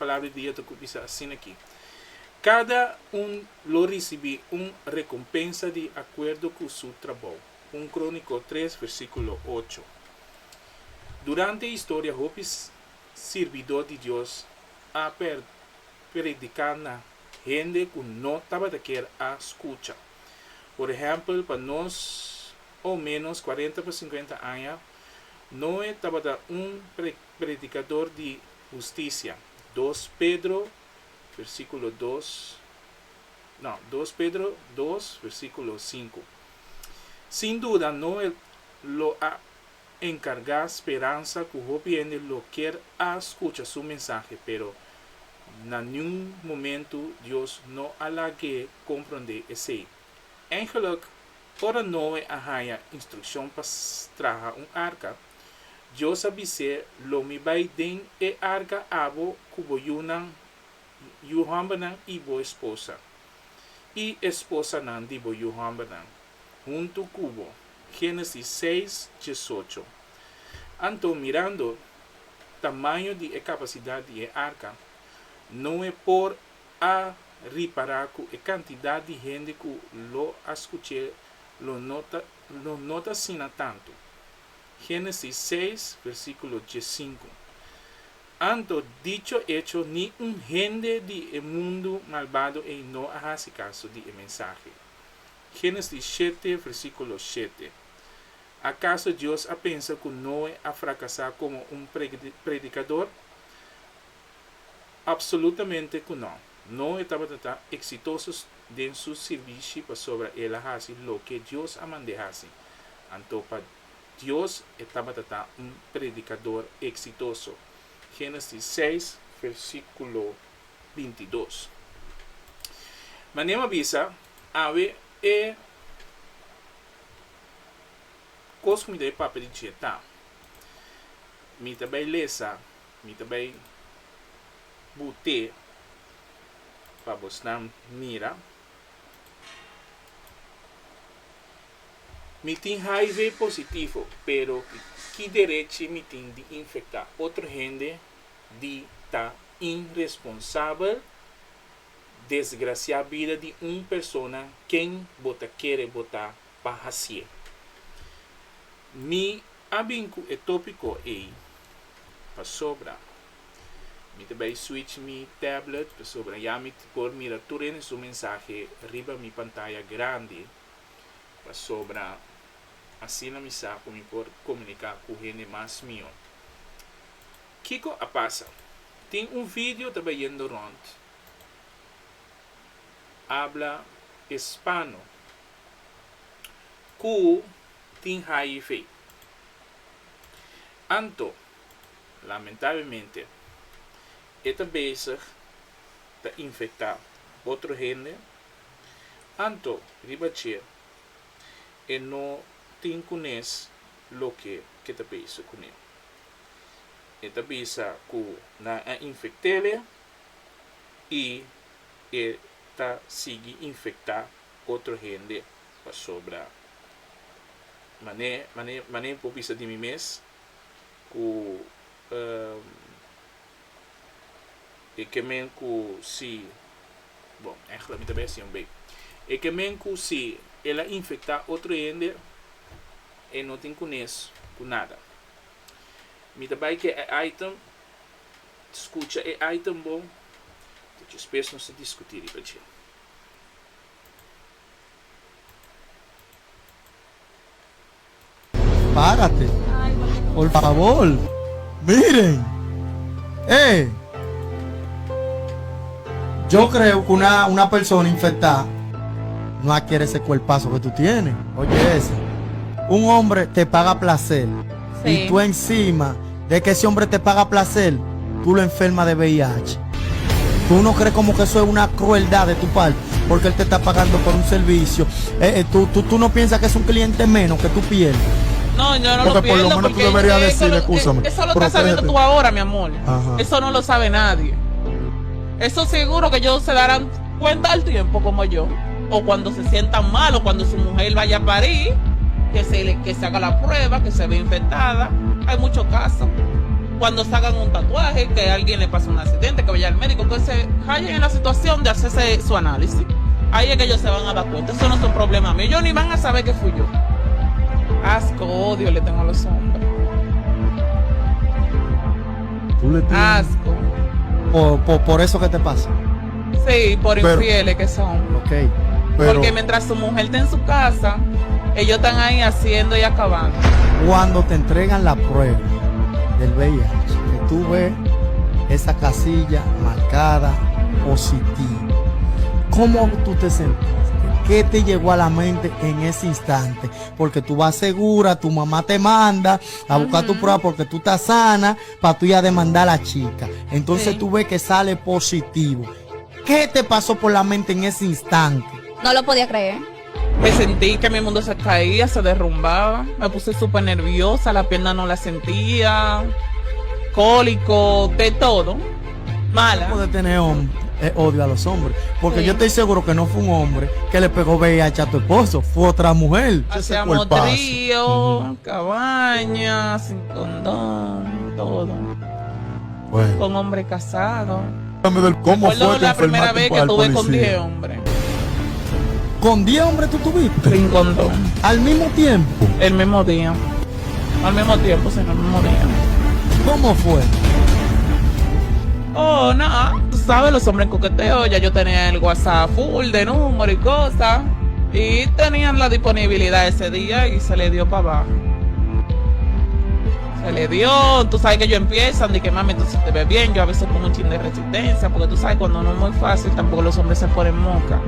Palabra di Dios ta bisa asina aki, Kada un lo risibí un rekompensa di akuerdo ku su trabou. Un Króniko tres, versíkulo ocho. Durante historia hopi sirbidó di Dios a prediká na hende ku no tabata kier a skucha. Por ehèmpel, pa nos o ménos kuarenta pa sinkuenta aña, Noe tabata un predikador di hustisia. Dos Pedro, versíkulo dos, no, dos Pedro dos, versíkulo sinku. Sin duda, Noe lo a enkargá speransa ku hopi hende lo kier a skucha su mensahe, pero na niun momentu Dios no a lag'é komprondé esei. Eigenlijk, ora Noe a haña instrukshon pa traha un arka, Dios a bis'é, Lo mi bai den e arka abo ku bo yunan, yu hòmbernan i bo esposa, i esposanan di bo yu hòmbernan, huntu ku bo. Génesis seis, diesocho. Anto mirando tamaño di e kapasidat di e arka, Noe por a ripará ku e kantidat di hende ku lo a skuch'é lo no ta lo no ta asina tantu. Génesis seis, versíkulo diesinku. Anto dicho echo ni un hende di e mundu malbado ei no a hasi kaso di e mensahe. Génesis shete, versíkulo shete. Akaso Dios a pensa ku Noe a frakasá komo un predikador? Absolutamente ku nò. Noe tabata ta eksitoso den su sirbishi pasobra el a hasi loke Dios a mand'é hasi. Anto pa Dios e tabata ta un predikador eksitoso. Génesis seis, versíkulo bintidos. Manera mi a bisa, awe e kos ku mi ta bai papia di dje ta, mi ta bai lesa Mi ta bai but'é pa bosnan mira. Mi tin HIV positivo, pero ki derechi mi tin di infektá otro hende di ta inresponsabel, desgrasiá bida di un persona ken bo ta kere bo ta pa hasié? Mi a bin ku e tópiko ei pasobra mi ta bai switch mi tablet pasobra ya mi por mira tur hende su mensahe riba mi pantaya grandi pasobra asina mi sa ku mi por komuniká ku hende mas mihó. Kiko a pasa? Tin un video ta bayendo rònt abla hispano ku tin hiv. Anto, lamentablemente, e ta bezig ta infecta otro hende. Anto, riba dje, e no tin cunes loke ke ta bezig cune. E ta bisa cu nan a infectele y e ta sigui infecta otro hende pasobra Mane, mane, mane por bisa di mi mes ku e ke men ku si, bon, eigenlijk mi ta bai hasi un bei. E ke men ku si el a infektá otro hende, e no tin kunes ku nada. Mi ta bai ke e item, skucha e item bon, despues nos ta diskutí riba dje. Párate, por favor. Miren. Eh. Yo creo que una, una persona infectada no adquiere ese cuerpazo que tú tienes. Oye ese. Un hombre te paga placer. Y tú encima de que ese hombre te paga placer, tú lo enfermas de VIH. ¿Tú no crees como que eso es una crueldad de tu parte? Porque él te está pagando por un servicio. Eh, eh, tú, tú, tú no piensas que es un cliente menos que tú pierdes. No, yo no lo Porque por lo pierdo menos tú porque deberías eso decirle, lo- escúchame, eso lo estás sabiendo protégete. tú ahora, mi amor. Ajá. Eso no lo sabe nadie. Eso seguro que ellos se darán cuenta al tiempo como yo. O cuando se sientan mal o cuando su mujer vaya a parir, que se, le, que se haga la prueba, que se ve infectada. Hay muchos casos. Cuando se hagan un tatuaje, que alguien le pase un accidente, que vaya al médico, que se hallen en la situación de hacerse su análisis. Ahí es que ellos se van a dar cuenta. Eso no es un problema mío. Ellos ni van a saber que fui yo. Asco, odio le tengo a los hombres. Tú le tienes- Asco. Por eso que te pasa. Sí, por Pero- infieles que son. Ok. Pero, Porque mientras su mujer está en su casa, ellos están ahí haciendo y acabando. Cuando te entregan la prueba del VIH, que tú ves esa casilla marcada positiva, ¿cómo tú te sentiste? ¿Qué te llegó a la mente en ese instante? Porque tú vas segura, tu mamá te manda a buscar tu prueba porque tú estás sana para tú ir a demandar a la chica. Entonces Sí. tú ves que sale positivo. ¿Qué te pasó por la mente en ese instante? No lo podía creer. Me sentí que mi mundo se caía, se derrumbaba. Me puse súper nerviosa, la pierna no la sentía. Cólico, de todo. Mala. No puede tener odio a los hombres. Porque Sí. yo estoy seguro que no fue un hombre que le pegó VIH a tu esposo, fue otra mujer. Ese Hacíamos cuerpazo. trío, cabaña, sin condón, todo. bueno, Con hombre casado. háblame del cómo Recuerdo fue que la primera enfermaste vez que al tuve con policía. 10 hombres. Con 10 hombres tú tuviste. Sin condón. Al mismo tiempo. El mismo día. Al mismo tiempo, sí, el mismo día. ¿Cómo fue? Oh, no, tú sabes, los hombres en coqueteo, ya yo tenía el WhatsApp full de número y cosas. Y tenían la disponibilidad ese día y se le dio para abajo. Se le dio, tú sabes que ellos empiezan, de que mami, tú se te ve bien. Yo a veces pongo un chin de resistencia, porque tú sabes, cuando no es muy fácil, tampoco los hombres se ponen moca.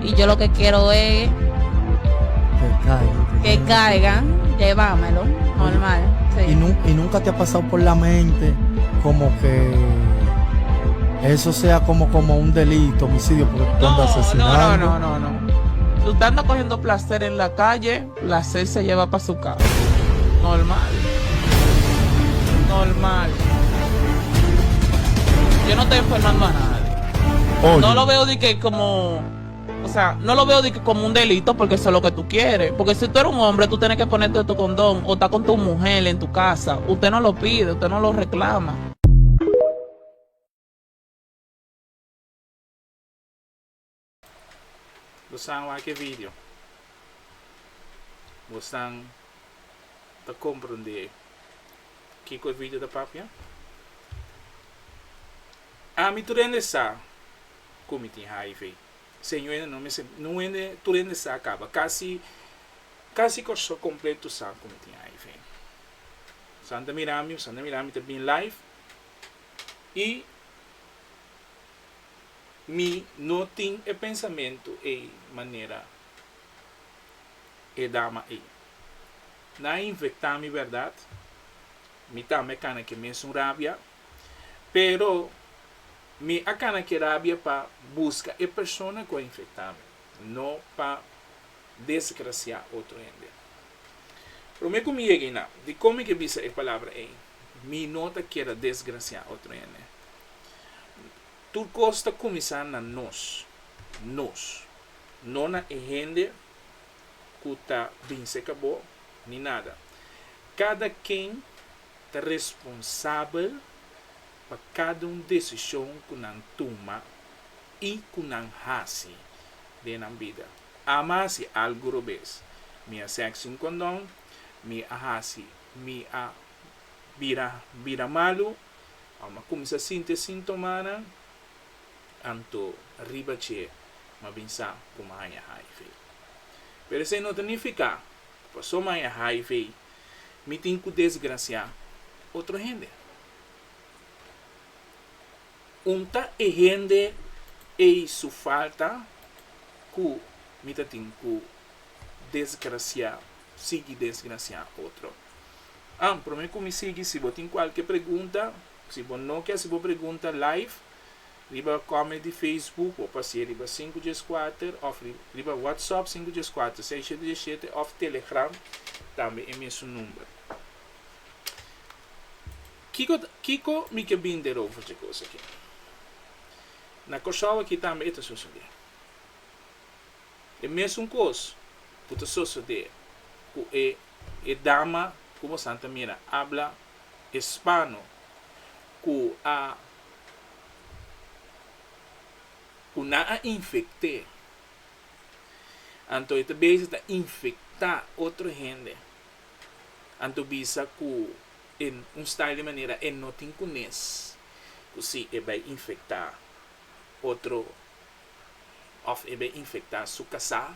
Y yo lo que quiero es Que caigan. que caigan, llevámelo, normal. Sí. Y, nunca te ha pasado por la mente como que eso sea como un delito, homicidio, porque Tú andas No, no, asesinando. no, no, no, no. Tú estás cogiendo placer en la calle, placer se lleva para su casa. Normal. Normal. Yo no estoy enfermando a nadie. Oye, No lo veo de que como. O sea, no lo veo de que como un delito porque eso es lo que tú quieres. Porque si tú eres un hombre, tú tienes que ponerte tu condón o estar con tu mujer en tu casa. Usted no lo pide, usted no lo reclama. Bosan wak e video. Bosan ta komprondé kiko e video ta papia? Ami tur hende sa ku mi tin HIV. Señor hende no mester no hende tur hende sa kaba. Kasi kasi Kòrsou kompleto sa ku mi tin HIV. Bosan ta mira mi, bosan ta mira mi ta bin live i Mi no tin e pensamentu ei manera e dama ei. Nan a infectá mi bèrdat, mi tambe a kana ke mesun rabia, pero mi a kana ke rabia pa buska e persona ku a infectá mi, no pa desgrasiá otro hende. Promé ku mi yega einan, dikon mi ke bisa e palabra ei? Mi no ta keda desgrasiá otro hende. Tur kos ta kuminsá na nos, nos, no na e hende ku ta bin serka bo ni nada. Kada ken ta responsabel pa kada un desishon ku nan tuma i ku nan hasi den nan bida. Ama hasi algu robes. Mi a sèks sin kondon, mi a hasi, mi a bira bira malu, Ora m'a kuminsá sinti e sintomanan, anto riba dje m'a bin sa ku m'a haña HIV. Pero esei no ta nifiká ku pasobra m'a haña HIV mi tin ku desgrasiá otro hende. Un ta e hende ei su falta ku mi ta tin ku desgrasiá, sigui desgrasiá otro. Ah, prome ku mi sigui, si bo tin kualke pregunta, si bo no ke hasi bo pregunta live riba comment di Facebook, bo por hasié riba sinku dies kuater òf riba WhatsApp sinku dies kuater seis shete dies shete òf Telegram tambe e mesun number. Kiko kiko mi ke bin derover dje kos aki? Na Kòrsou aki tambe e ta sosodé. E mesun kos ku ta sosodé ku e e dama ku bosan ta mira abla espano. ku a ku nan a infekt'é. Anto e ta bezig ta infektá otro hende. Anto bisa ku e un style di manera e no tin kunes ku si e bai infektá otro òf e bai infektá su kasá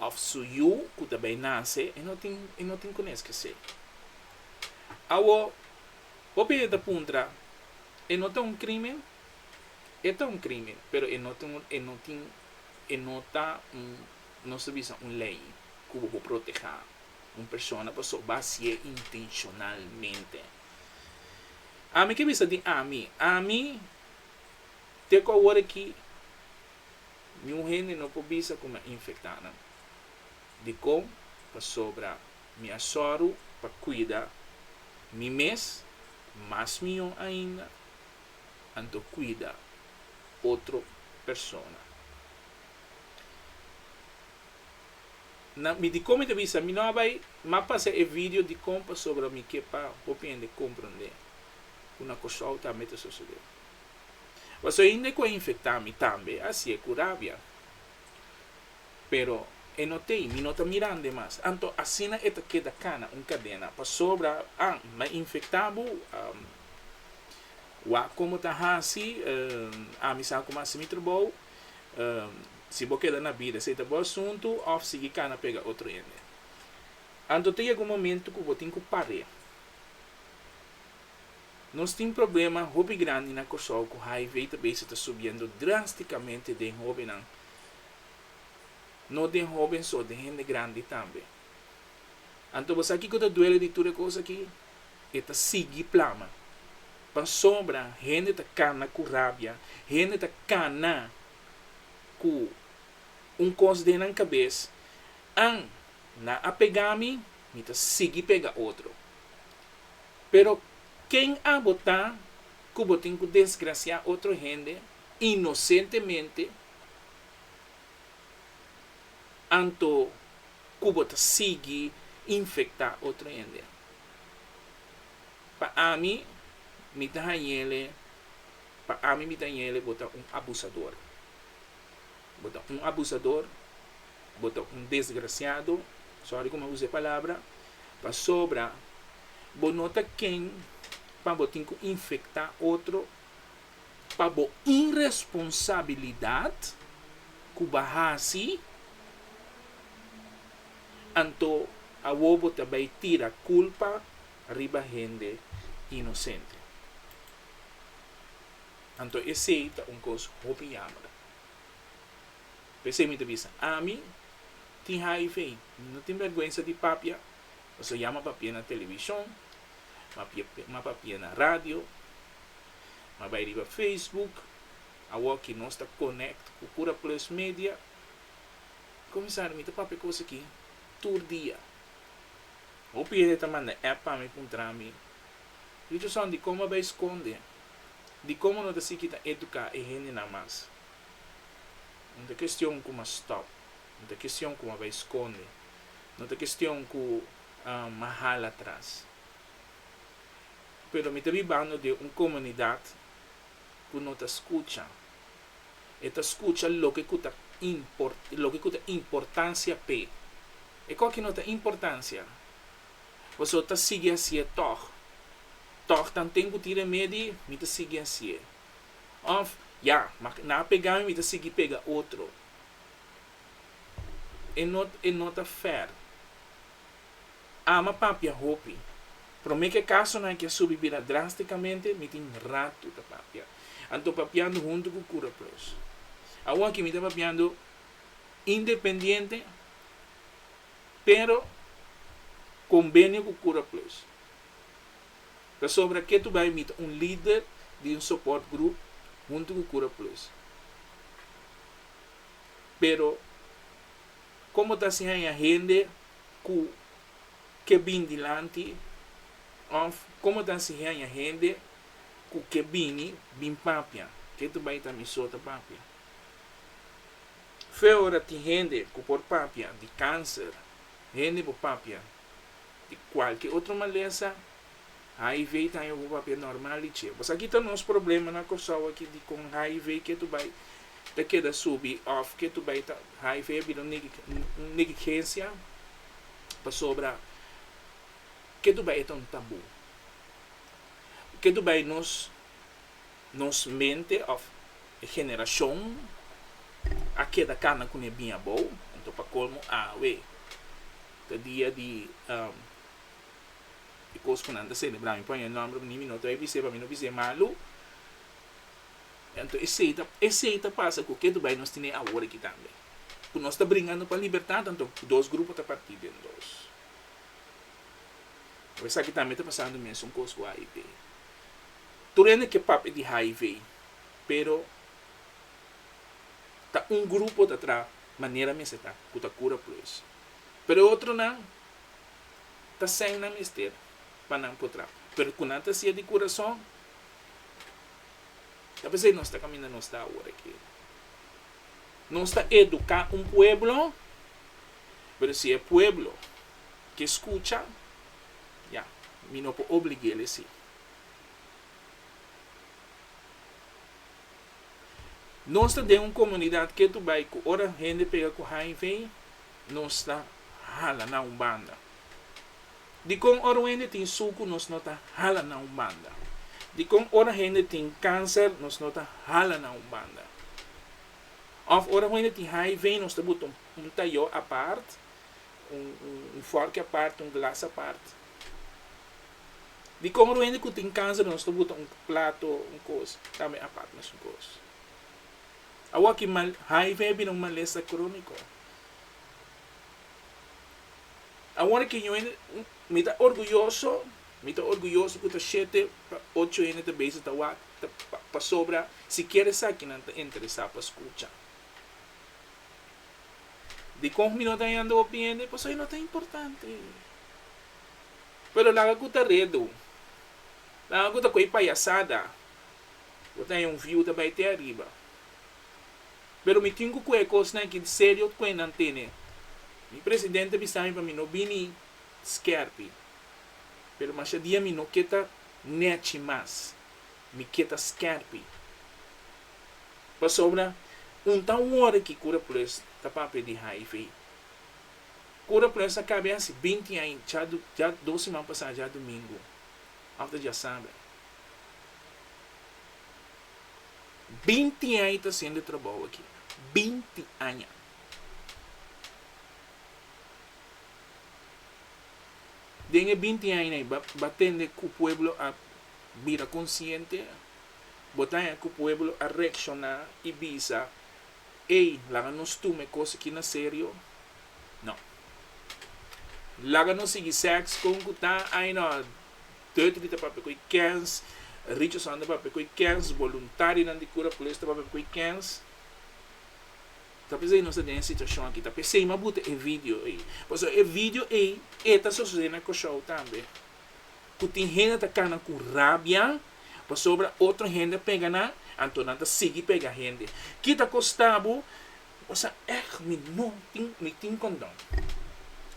òf su yu ku ta bai nase e no tin e no tin kunes kesei. Awo hopi hende ta puntra e no ta un krimen? E ta un krimen pero e no ta un e no tin e no ta un nos ta bisa un lei ku bo por protehá un persona pasobra bo a hasié intenshonalmente. Ami ke bisa di ami, ami te ku awor aki niun hende no por bisa ku mi a infektá nan. Dikon? Pasobra mi a sòru pa kuida mi mes mas mihó ainda, anto kuida otro persona. Na mi dikon mi ta bisa mi no a bai m'a pasa e video dikon pasobra mi ke pa hopi hende komprondé ku na Kòrsou tambe ta sosodé. Pasobra hende ku a infektá mi tambe a hasié ku rabia. Pero e no t'ei, mi no ta mirand'e mas. Anto asina e ta keda kana un kadena pasobra ah m'a infektá bo, wak komo ta hasi, ami sa komo hasi mi trabou. Si bo keda na bida esei ta bo asuntu òf sigui kana pega otro hende. Anto ta yega un momentu ku bo tin ku par'é. Nos tin problema hopi grandi na Kòrsou ku hiv ta bezig ta subiendo drástikamente den hóbennan. No den hóben so, den hende grandi tambe. Anto bo sa kiko ta duele di tur e kos aki? E ta sigui plama. Pasobra hende ta kana ku rabia, hende ta kana ku un kos den nan kabes, An, nan a pega mi, mi ta sigui pega otro. Pero ken abo ta ku bo tin ku desgrasiá otro hende inosentemente? Anto ku bo ta sigui infektá otro hende. Pa ami, mi ta hañ'ele, pa ami mi ta hañ'ele bo ta un abusador. Bo ta un abusador, bo ta un desgrasiado, sorry ku mi a usa e palabra, pasobra bo no ta ken pa bo tin ku infektá otro pa bo iresponsabilidat ku bo a hasi, anto awor bo ta bai tira kulpa riba hende inosente. Anto esei ta un kos hopi yamber. P'esei mi ta bisa, ami tin hiv, mi no tin bèrgwensa di papia, pasobra ya mi a papia na televishon, mi a papia na radio, Mi a bai riba Facebook, awor ki nos ta connect cu Cura Plus Media. Comisario, mi ta papia cos aki tur dia. Hopi hende ta manda app pa mi puntra mi, Richardson, dicon bo a bai sconde? Dicon bo no ta sigui ta educa e hendenan mas? No ta cuestion cu m'a stop, no ta cuestion cu m'a bai sconde, no ta cuestion cu m'a hala atras. Pero mi ta bibando den un komunidat ku no ta skucha. E ta skucha loke ku ta loke ku ta importansia p'e. E koki no ta importansia. Pasobra ta sigui hasié tòg. Tòg tanten ku tin remedi, mi ta sigui hasié. Òf, ya, ma nan a pega mi, mi ta sigui pega otro. E no e no ta fèr. Ama papia hopi. Prome ke kasonan ke subi bira drastikamente, mi tin ratu ta papia. Anto papiando huntu ku Cura Plus. Awor aki mi ta papiando independiente, pero kombenio ku Cura Plus. Pasobra ke tu bai mi ta un lider di un support group huntu ku Cura Plus. Pero Kon bo ta hasi haña hende ku ke bin dilanti òf kon bo ta hasi haña hende ku ke bini bin papia? Ke ta bai ta mi so ta papia. Fe ora tin hende ku por papia di kanser, hende por papia di kualke otro malesa. HIV ta haña bo papia normal di che. Bo sa ki ta nos problema na Kòrsou aki di kon HIV ke tu bai ta keda subi òf ke tu bai ta HIV a bira un negligensia pasobra ke tu bai e ta un tabú. Ke tu bai nos nos mente òf e generashon a keda kana kuné bin abou, anto pa kolmo awe ta dia di e kos ku nan ta selebrá, mi pone e nòmber ni mi no ta bai bis'é pa mi no bis'é malu, anto esei ta esei ta pasa ku ke bai nos tene awor aki tambe, ku nos ta bringando pa libertat anto dos grupo ta partí den dos. Esaki tambe ta pasando mesun kos ku HIV. Tur hende ke papia di HIV, pero ta un grupo ta traha manera mester ta, ku ta kura plus. Pero e otronan ta sèn nan mester pa nan por traha. Pero ku nan ta hasié di kurason, ta p'esei nos ta kaminda nos ta awor aki. Nos ta eduká un pueblo, pero si e pueblo ke skucha, ya, mi no por oblig'é esei. Nos ta den un komunidat ketu bai ku ora hende pega ku HIV, nos ta hala na un banda. Dikon ora un hende tin suku nos no ta hala na un banda? Dikon ora hende tin kanser nos no ta hala na un banda? Òf ora un hende tin HIV nos ta buta un tayó apart, un fòrki apart, un glas apart? Dikon ora un hende ku tin kanser nos ta buta un plato, un kos tambe apart mesun kos? Awor ki mal HIV a bira un malesa króniko. Awor ki ñu hende, mi ta orguyoso, mi ta orguyoso ku ta shete pa ocho hende ta bezig ta wak, ta pasobra sikiera esakinan ta interesá pa skucha. Dikon mi no ta yanda hopi hende? Pasobra e no ta importante. Pero laga ku ta redu, laga ku ta koe payasada, bo ta haña un view ta bai te ariba. Pero mi tin cu cue e cosnan aki serio cue nan tene. Mi presidente a bisa mi pa mi no bini skerpi. Pero masha dia mi no ke ta nechi mas. Mi ke ta skerpi. Pasobra un ta worde ki Cura Plus ta papia di HIV. Cura Plus a cabe haci binti aña dja dos siman pasa djadumingo of ta djasabra. 20 aña ta haciendo e trabou aki. 20 aña. Den e 20 aña ei, ba tende cu pueblo a bira consciente, bo ta haña cu pueblo a reacciona y bisa, Ey, laga nos tuma e cos aki na serio. No. Laga nos sigui sex con cu ta, ay no, Deutrey ta papia cu e kens, Richardson ta papia cu e kens, boluntarionan di Cura Plus ta papia cu e kens. Ta p'esei nos ta den e situacion aki. Ta p'esei mi a buta e video ei. Pasobra e video ei, e ta sosode na Kòrsou tambe. Ku tin hende ta kana ku rabia pasobra otro hende a pega nan, anto nan ta sigui pega hende. Ki ta kosta bo? Bo sa ègt mi no tin, mi tin kondon.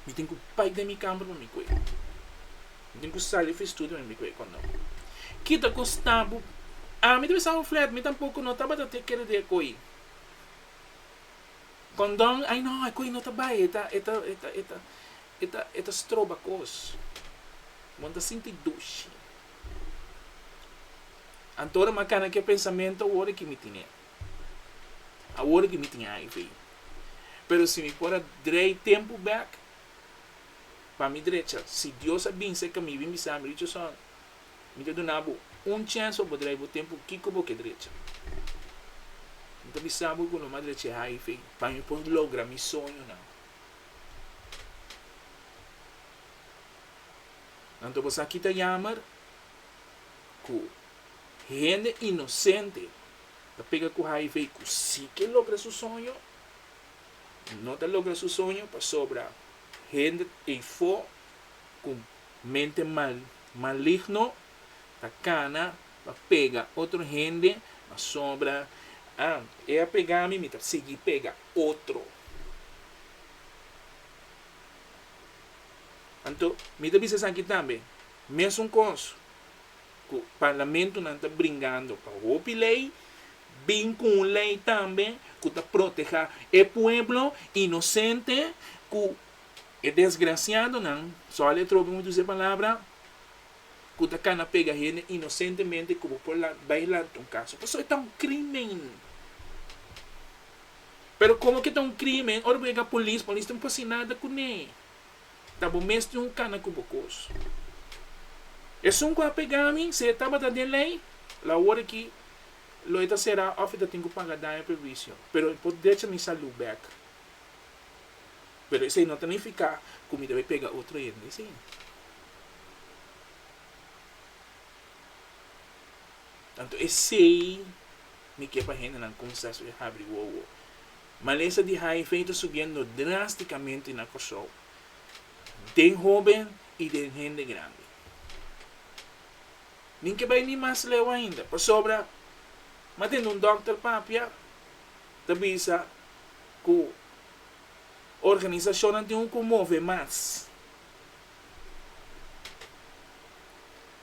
Mi tin ku bai den mi kamber pa mi kue. Mi tin ku sali for studio mi ku e kondon. Ki ta kosta bo? Ami ta bisa bo flat, mi tampoko no tabata te kere di e koi. Kondon, ai no, e koi no ta bai, e ta, e ta, e ta, e ta, e ta, e ta stroba kos. Bo no ta sinti dushi. Anto ora mi a kana ku e pensamentu awor ki mi tine. Awor ki mi tin HIV. Pero si mi por a drei tempu bek, Pa mi drecha, si Dios a bin serka mi i bin bisa mi, Richardson, mi ta duna bo un chèns pa bo drai bo tempu, kiko bo ke drecha? Mi ta bisa bo ku no m'a drecha e HIV pa mi por logra mi soñonan. Anto bo sa ki ta yamer? Ku hende inosente ta pega ku HIV ku si ke logra su soño, no ta logra su soño pasobra Hende eifó ku mente mal maligno ta kana pa pega otro hende pasobra ah e a pega mi, mi ta sigui pega otro. Anto mi ta bisa esaki tambe, mesun kos. Ku parlamentonan ta bringando pa hopi lei, bin ku un lei tambe ku ta protehá e pueblo inosente ku e desgrasiadonan, sòl e trobe mi usa e palabra, ku ta kana pega hende inosentemente ku bo por bai lanta un kaso. Pasobra e ta un krimen. Pero komo ke ta un krimen, ora bo yega polis, polis no por hasi nada kuné. Ta bo mes tin un kana ku bo kos. Esun ku a pega mi, si e tabata den lei, lo awor aki lo e ta será òf e ta tin ku paga daño perhuisio. Pero e por drecha mi salú bèk. Pero esei no ta nifiká ku mi debe pega otro hende, sí. Anto esei mi ke pa hendenan kuminsá habri wowo. Malesa di HIV ta subiendo drásticamente na Kòrsou, den hóben i den hende grandi. Nin ke bai ni mas leu ainda, pasobra m'a tende un dòkter papia ta bisa ku organisashonnan tin ku move mas.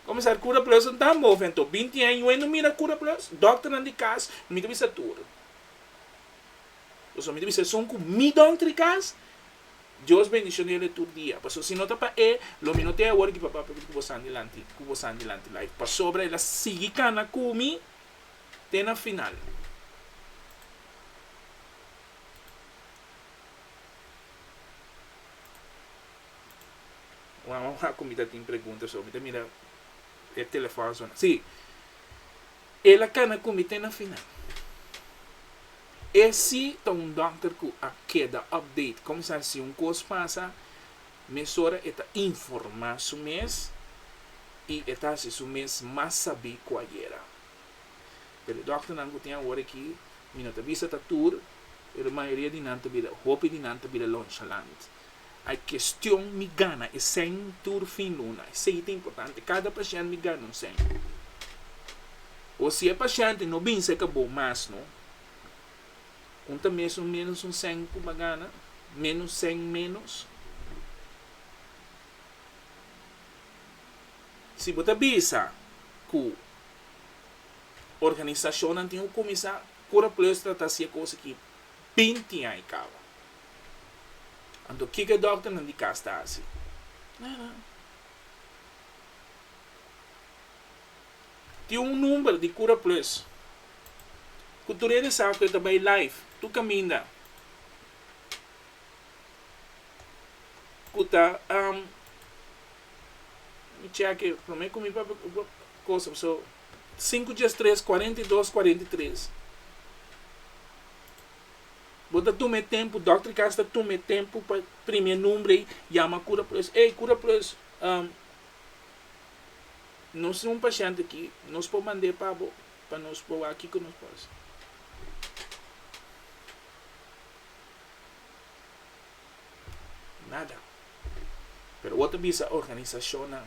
Komisar Cura Plus no ta move anto, binti aña no mira Cura Plus, dòkternan di kas, mi ta bisa tur. Pasobra mi ta bisa esun ku mi don trikas, Dios bendishon'el e tur dia. Pasobra si no ta pa e, lo mi no te awor aki pa papia ku bosan dilanti, ku bosan dilanti live. Pasobra el a sigui kana ku mi te na final. Wou wou ku mi ta tin pregunta so mi ta mira e telefòn a sona. Si, el a kana ku mi te na final. E si ta un dòkter ku a keda update, kòmsa si un kos pasa, mesora e ta informá su mes i e ta hasi su mes mas sabí ku ayera. Pero e dòkternan ku tin awor aki, mi no ta bisa ta tur, pero mayoria di nan ta bira, hopi di nan ta bira nonchalant. Ai kestion mi gana e sèn tur fin luna, esei ta importante, kada pashènt mi gana un sèn. O si e pashènt no bin serka bo mas no, un ta mes un menos un sèn ku bo a gana, menos sèn menos. Si bo ta bisa ku organisashonnan tin ku kuminsá, Cura Plus ta ta hasi e kos aki binti aña kaba. Anto kiko e dòkternan di kas ta hasi? Nada. Tin un number di Cura Plus ku tur hende sa ku e ta bai live tur kaminda ku ta mi chèk e promé ku mi papia kosa pasobra sinku diestres 42 43. Bo ta tuma e tempu, dòkter kas ta tuma e tempu pa primi e number ei, yama Cura Plus, ey Cura Plus, nos tin un pashènt aki, nos por mand'é pa bo, pa nos por wak kiko nos por hasi. Nada. Pero bo ta bisa organisashonnan.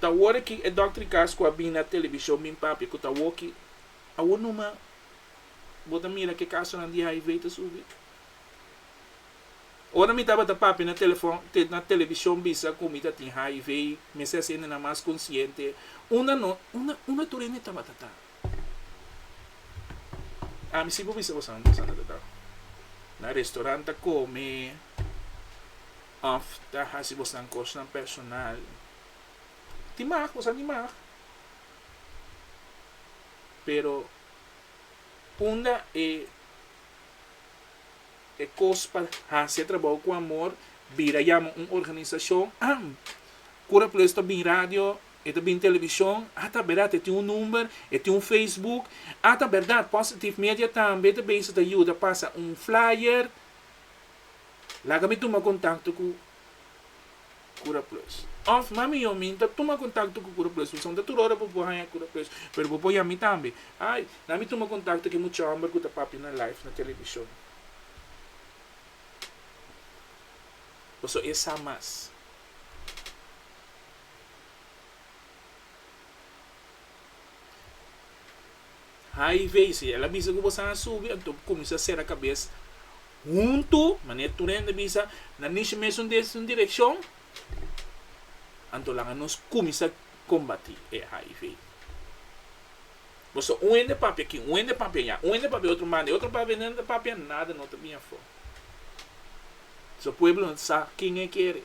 Ta awor aki e dòkter kas ku a bini na televishon bin papia ku ta awoki, awor numa Bo ta mira ke kasonan di HIV ta subi? Ora mi tabata papia na telefon, na televishon bisa ku mi ta tin HIV, mester hasi hendenan mas konsiente. Unda no, unda, unda tur hende tabata ta? Ami si por bisa boso unda boso ta ta. Na restaurant ta kome òf ta hasi bosonan kosnan personal. Tin mag, boso tin mag. Pero unda e e kos pa hasi e trabou ku amor bira yama un organisashon, ah, Cura Plus ta bin radio, e ta bin televishon, ah ta bèrdat e tin un number, e tin un Facebook, ah ta bèrdat Positive Media tambe ta bezig ta yuda pasa un flyer, laga mi tuma kontakto ku Cura Plus. Of mami yo mi ta tuma contacto cu Cura Plus pasobra ta tur ora bo por haña Cura Plus pero bo por yami tambe. Ay, na mi tuma contacto cu e mucha homber cu ta papia na live na television. Pasobra e sa mas. HIV, si el a bisa cu bo sa a subi anto cuminsa cera cabes huntu, manera tur hende bisa, na nishi mesun direccion, anto laga nos cuminsa. kombatí e HIV. Boso un hende papia aki, un hende papia allá, un hende papia otro banda, e otro papia un hende papia, nada no ta bin afó. So pueblo no sa ken e kere.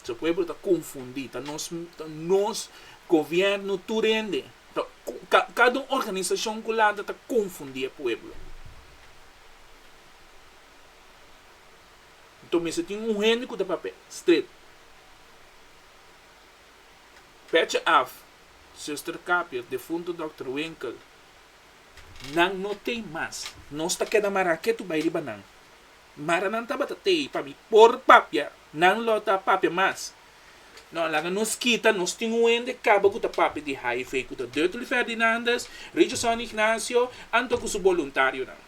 So pueblo ta konfundí, ta nos ta nos gobièrnu tur hende ta kada un organisashon ku lanta ta konfundí e pueblo. Nto mester tin un hende ku ta papia stret. Petje af, Zuster Kapia, defunto Dòkter Winkel, nan no tei mas. Nos ta keda mará ketu bai riba nan. Mara nan tabata tei pa mi por papia, nan lo ta papia mas. No, laga nos kita, nos tin un hende kaba ku ta papia di HIV, ku ta Dutly Ferdinandus, Richardson Ignacio, anto ku su boluntarionan.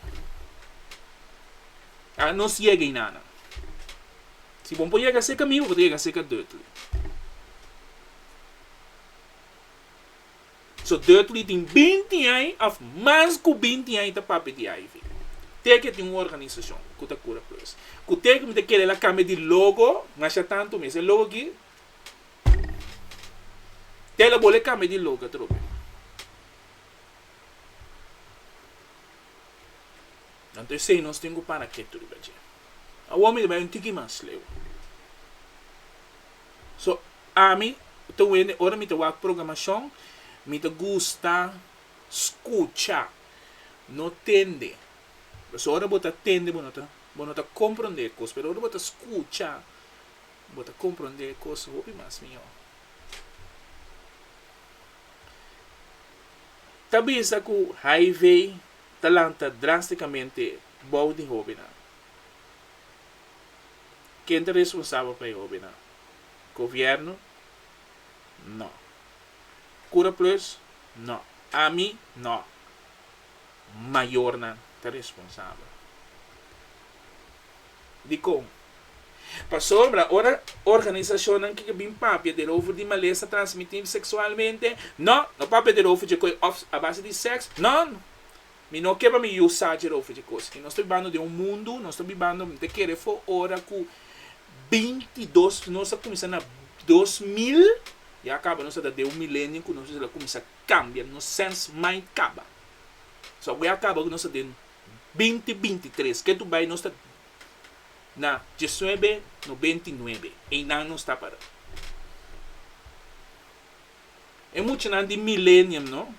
Laga nos yega einanan. Si bo por yega serka mi, bo por yega serka Dutly. So Dutly tin binti aña of mas ku binti aña ta papia di HIV. Te ke tin un organisashon ku ta Cura Plus. Ku te ku mi ta kere el a kambia di logo masha tantu mes. E logo aki te el a bole kambia di logo atrobe. Anto esei nos tin ku para ketu riba dje. Awor mi ta bai un tiki mas leu. So, ami ta wende ora mi ta wak programashon, mi ta gusta skucha, no tende. Pasobra ora bo ta tende bo no ta bo no ta komprondé e kos, pero ora bo ta skucha bo ta komprondé e kos hopi mas mihó. Ta bisa ku HIV ta lanta drástikamente bou di hóbennan. Ken ta responsabel pa e hóbennan? Gobièrnu? No. Cura Plus? No. Ami? No. Mayornan ta responsabel. Dikon? Pasobra ora organisashonnan ke bin papia derover di malesa transmití seksualmente, no, no papia derover dje koi òf a base di sèks, no. Mi no ke pa mi yu sa dje rofe dje kos aki. Nos ta bibando den un mundu, nos ta bibando, mi ta kere for ora ku 22, nos a kuminsá na 2000, ya kaba nos a ta den un millennium ku nos a kuminsá kambia, nos sense mind kaba. So awe a kaba ku nos ta den 2023, ke tu bai nos ta na diesnuebe nobenta i nuebe, einan nos ta para. E muchanan di millennium no,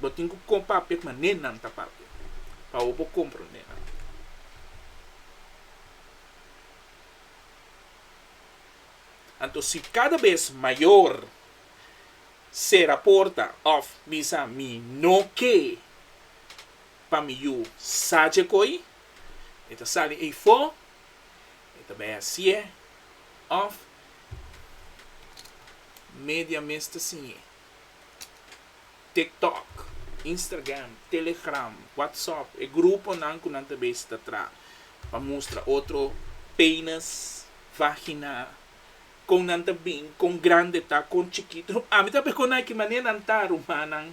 bo tin ku kon papia ku manera nan ta papia pa bo por komprondé nan. Anto si kada bes mayor sera porta òf bisa mi no ke pa mi yu sa dje koi, e ta sali eifó, e ta bai hasié òf Media mes ta siñ'é. TikTok, Instagram, Telegram, WhatsApp, e gruponan ku nan ta bes ta tra pa mustra otro penis, vagina, kon nan ta bin, kon grande ta, kon chikitu. Ami ta p'e kon nan ki manera nan ta, rumannan.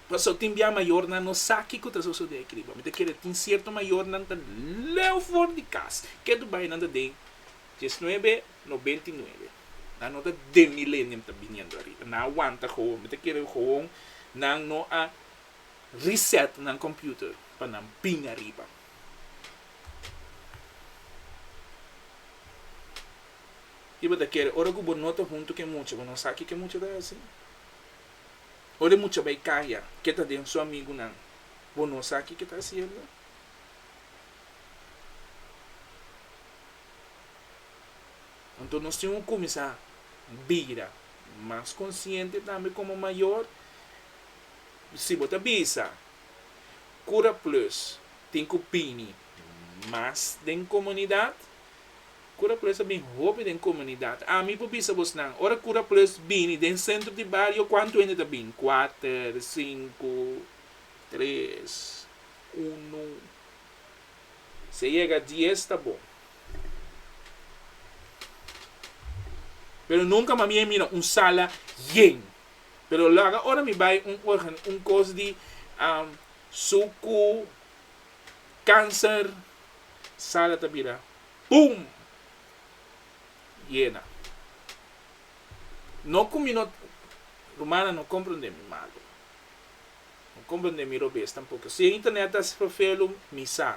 Pasobra tin bia mayornan no sa kiko ta sosodé aki riba. Mi ta kere tin sierto mayornan ta leu for di kas. Ke tu bai nan ta den diesnuebe nobenta i nuebe. Nan no ta den millennium ta biniendo ariba. Nan a wanta gewoon. Mi ta kere gewoon nan no a reset nan computer pa nan bin ariba. I bo ta kere ora ku bo no ta huntu ku e mucha bo no sa kiko e mucha ta hasi. Ora e mucha bai kaya ke ta den su amigunan bo no sa kiko e ta hasiendo. Anto nos tin ku kuminsá bira mas konsiente tambe komo mayor. Si bo ta bisa Cura Plus tin ku bini mas den komunidat, Cura Plus a bin hopi den komunidat. Ami por bisa bosnan, ora Cura Plus bini den sentro di bario kuantu hende ta bin? Kuater, sinku, tres, unu. Si e yega dies ta bon. Pero nunca mami a mira un sala yen. Pero laga ora mi bay un organ un cos di sucu, cancer, sala ta bira boom! Yena. No cu mi no. Rumannan no komprondé mi malu. No komprondé mi robes tampoko. Si e internet ta vervelu, mi sa.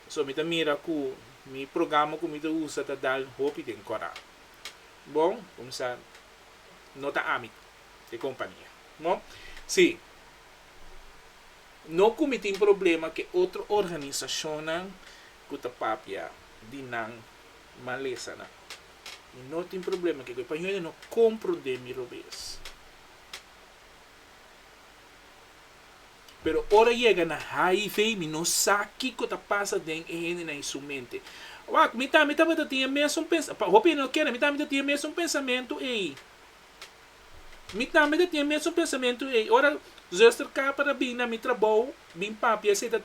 Pasobra mi ta mira ku mi programa ku mi ta usa ta dal hopi den kòrá. Bon, kuminsá no ta ami, e kompania. Bon, si. No ku mi tin problema ku e otro organisashonnan ku ta papia di nan malesanan. Mi no tin problema ku e pa hende no komprondé mi robes. Pero ora yega na HIV mi no sa kiko ta pasa den e hendenan i su mente. Wak, mi tambe tabata tin e mesun pensa, pa hopi hende no kere, mi tambe ta tin e mesun pensamentu ei. Mi tambe ta tin e mesun pensamentu ei. Ora zuster Capa ta bin na mi trabou, bin papia, esei ta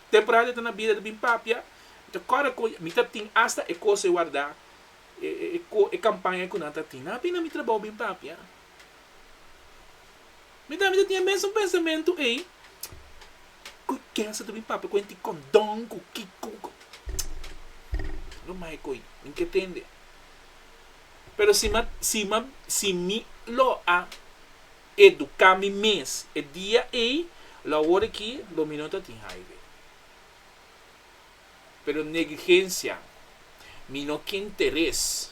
temporada e ta na bida ta bin papia, mi ta kòrda ku mi ta tin asta e kos ei wardá, e e kampaña ku nan ta tin. Nan a bin na mi trabou bin papia. Mi tambe ta tin e mesun pensamentu ei, ku kensa ta bin papia ku hende tin kondon, ku kiko, ku. Lo mai ku mi ke tende. Pero si mi si mi si mi lo a eduká mi mes e dia ei, lo awor aki lo mi no ta tin hiv. Pero negligensia, mi no ke interes.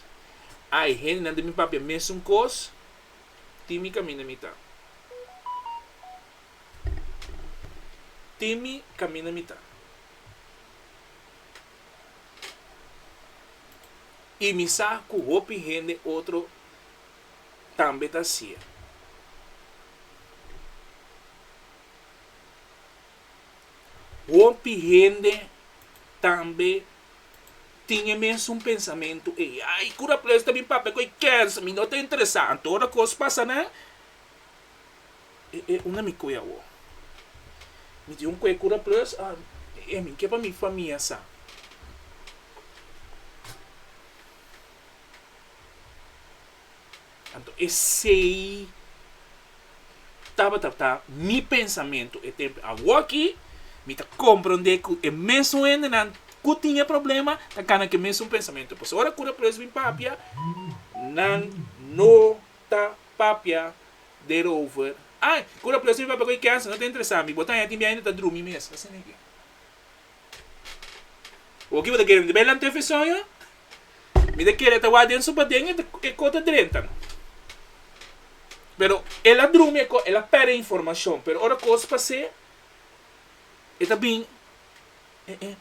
Ai, hendenan ta bin papia mesun kos, tin mi kaminda mi ta. Tin mi kaminda mi ta. I mi sa ku hopi hende otro tambe ta hasié. Hopi hende tambe tin e mesun pensamentu ei. Ai, cura preso ta bin papia ku e kèns, mi no ta interesá. Anto ora kos pasa nan, e e unda mi koe awor? Mi tin un koe cura plus, ah, e mi ke pa mi famia sa. Anto esei tabata ta mi pensamentu e tempu. Awoki mi ta komprondé ku e mesun hendenan ku tin e problema ta kana ku e mesun pensamentu. Pasobra ora ku Represo bin papia, nan no ta papia derover. Ai, ku Represo bin papia ku e kènsa no ta interesá mi. Bo ta haña tin biaha hende ta drumi mes. Asina aki. Oki bo ta kere mi ta bai lanta efe soño? Mi ta kere ta wak den su paden e ko ta drenta no. Pero el a drumi e ko, el a perde informashon, pero ora kos pas'é e ta bin e e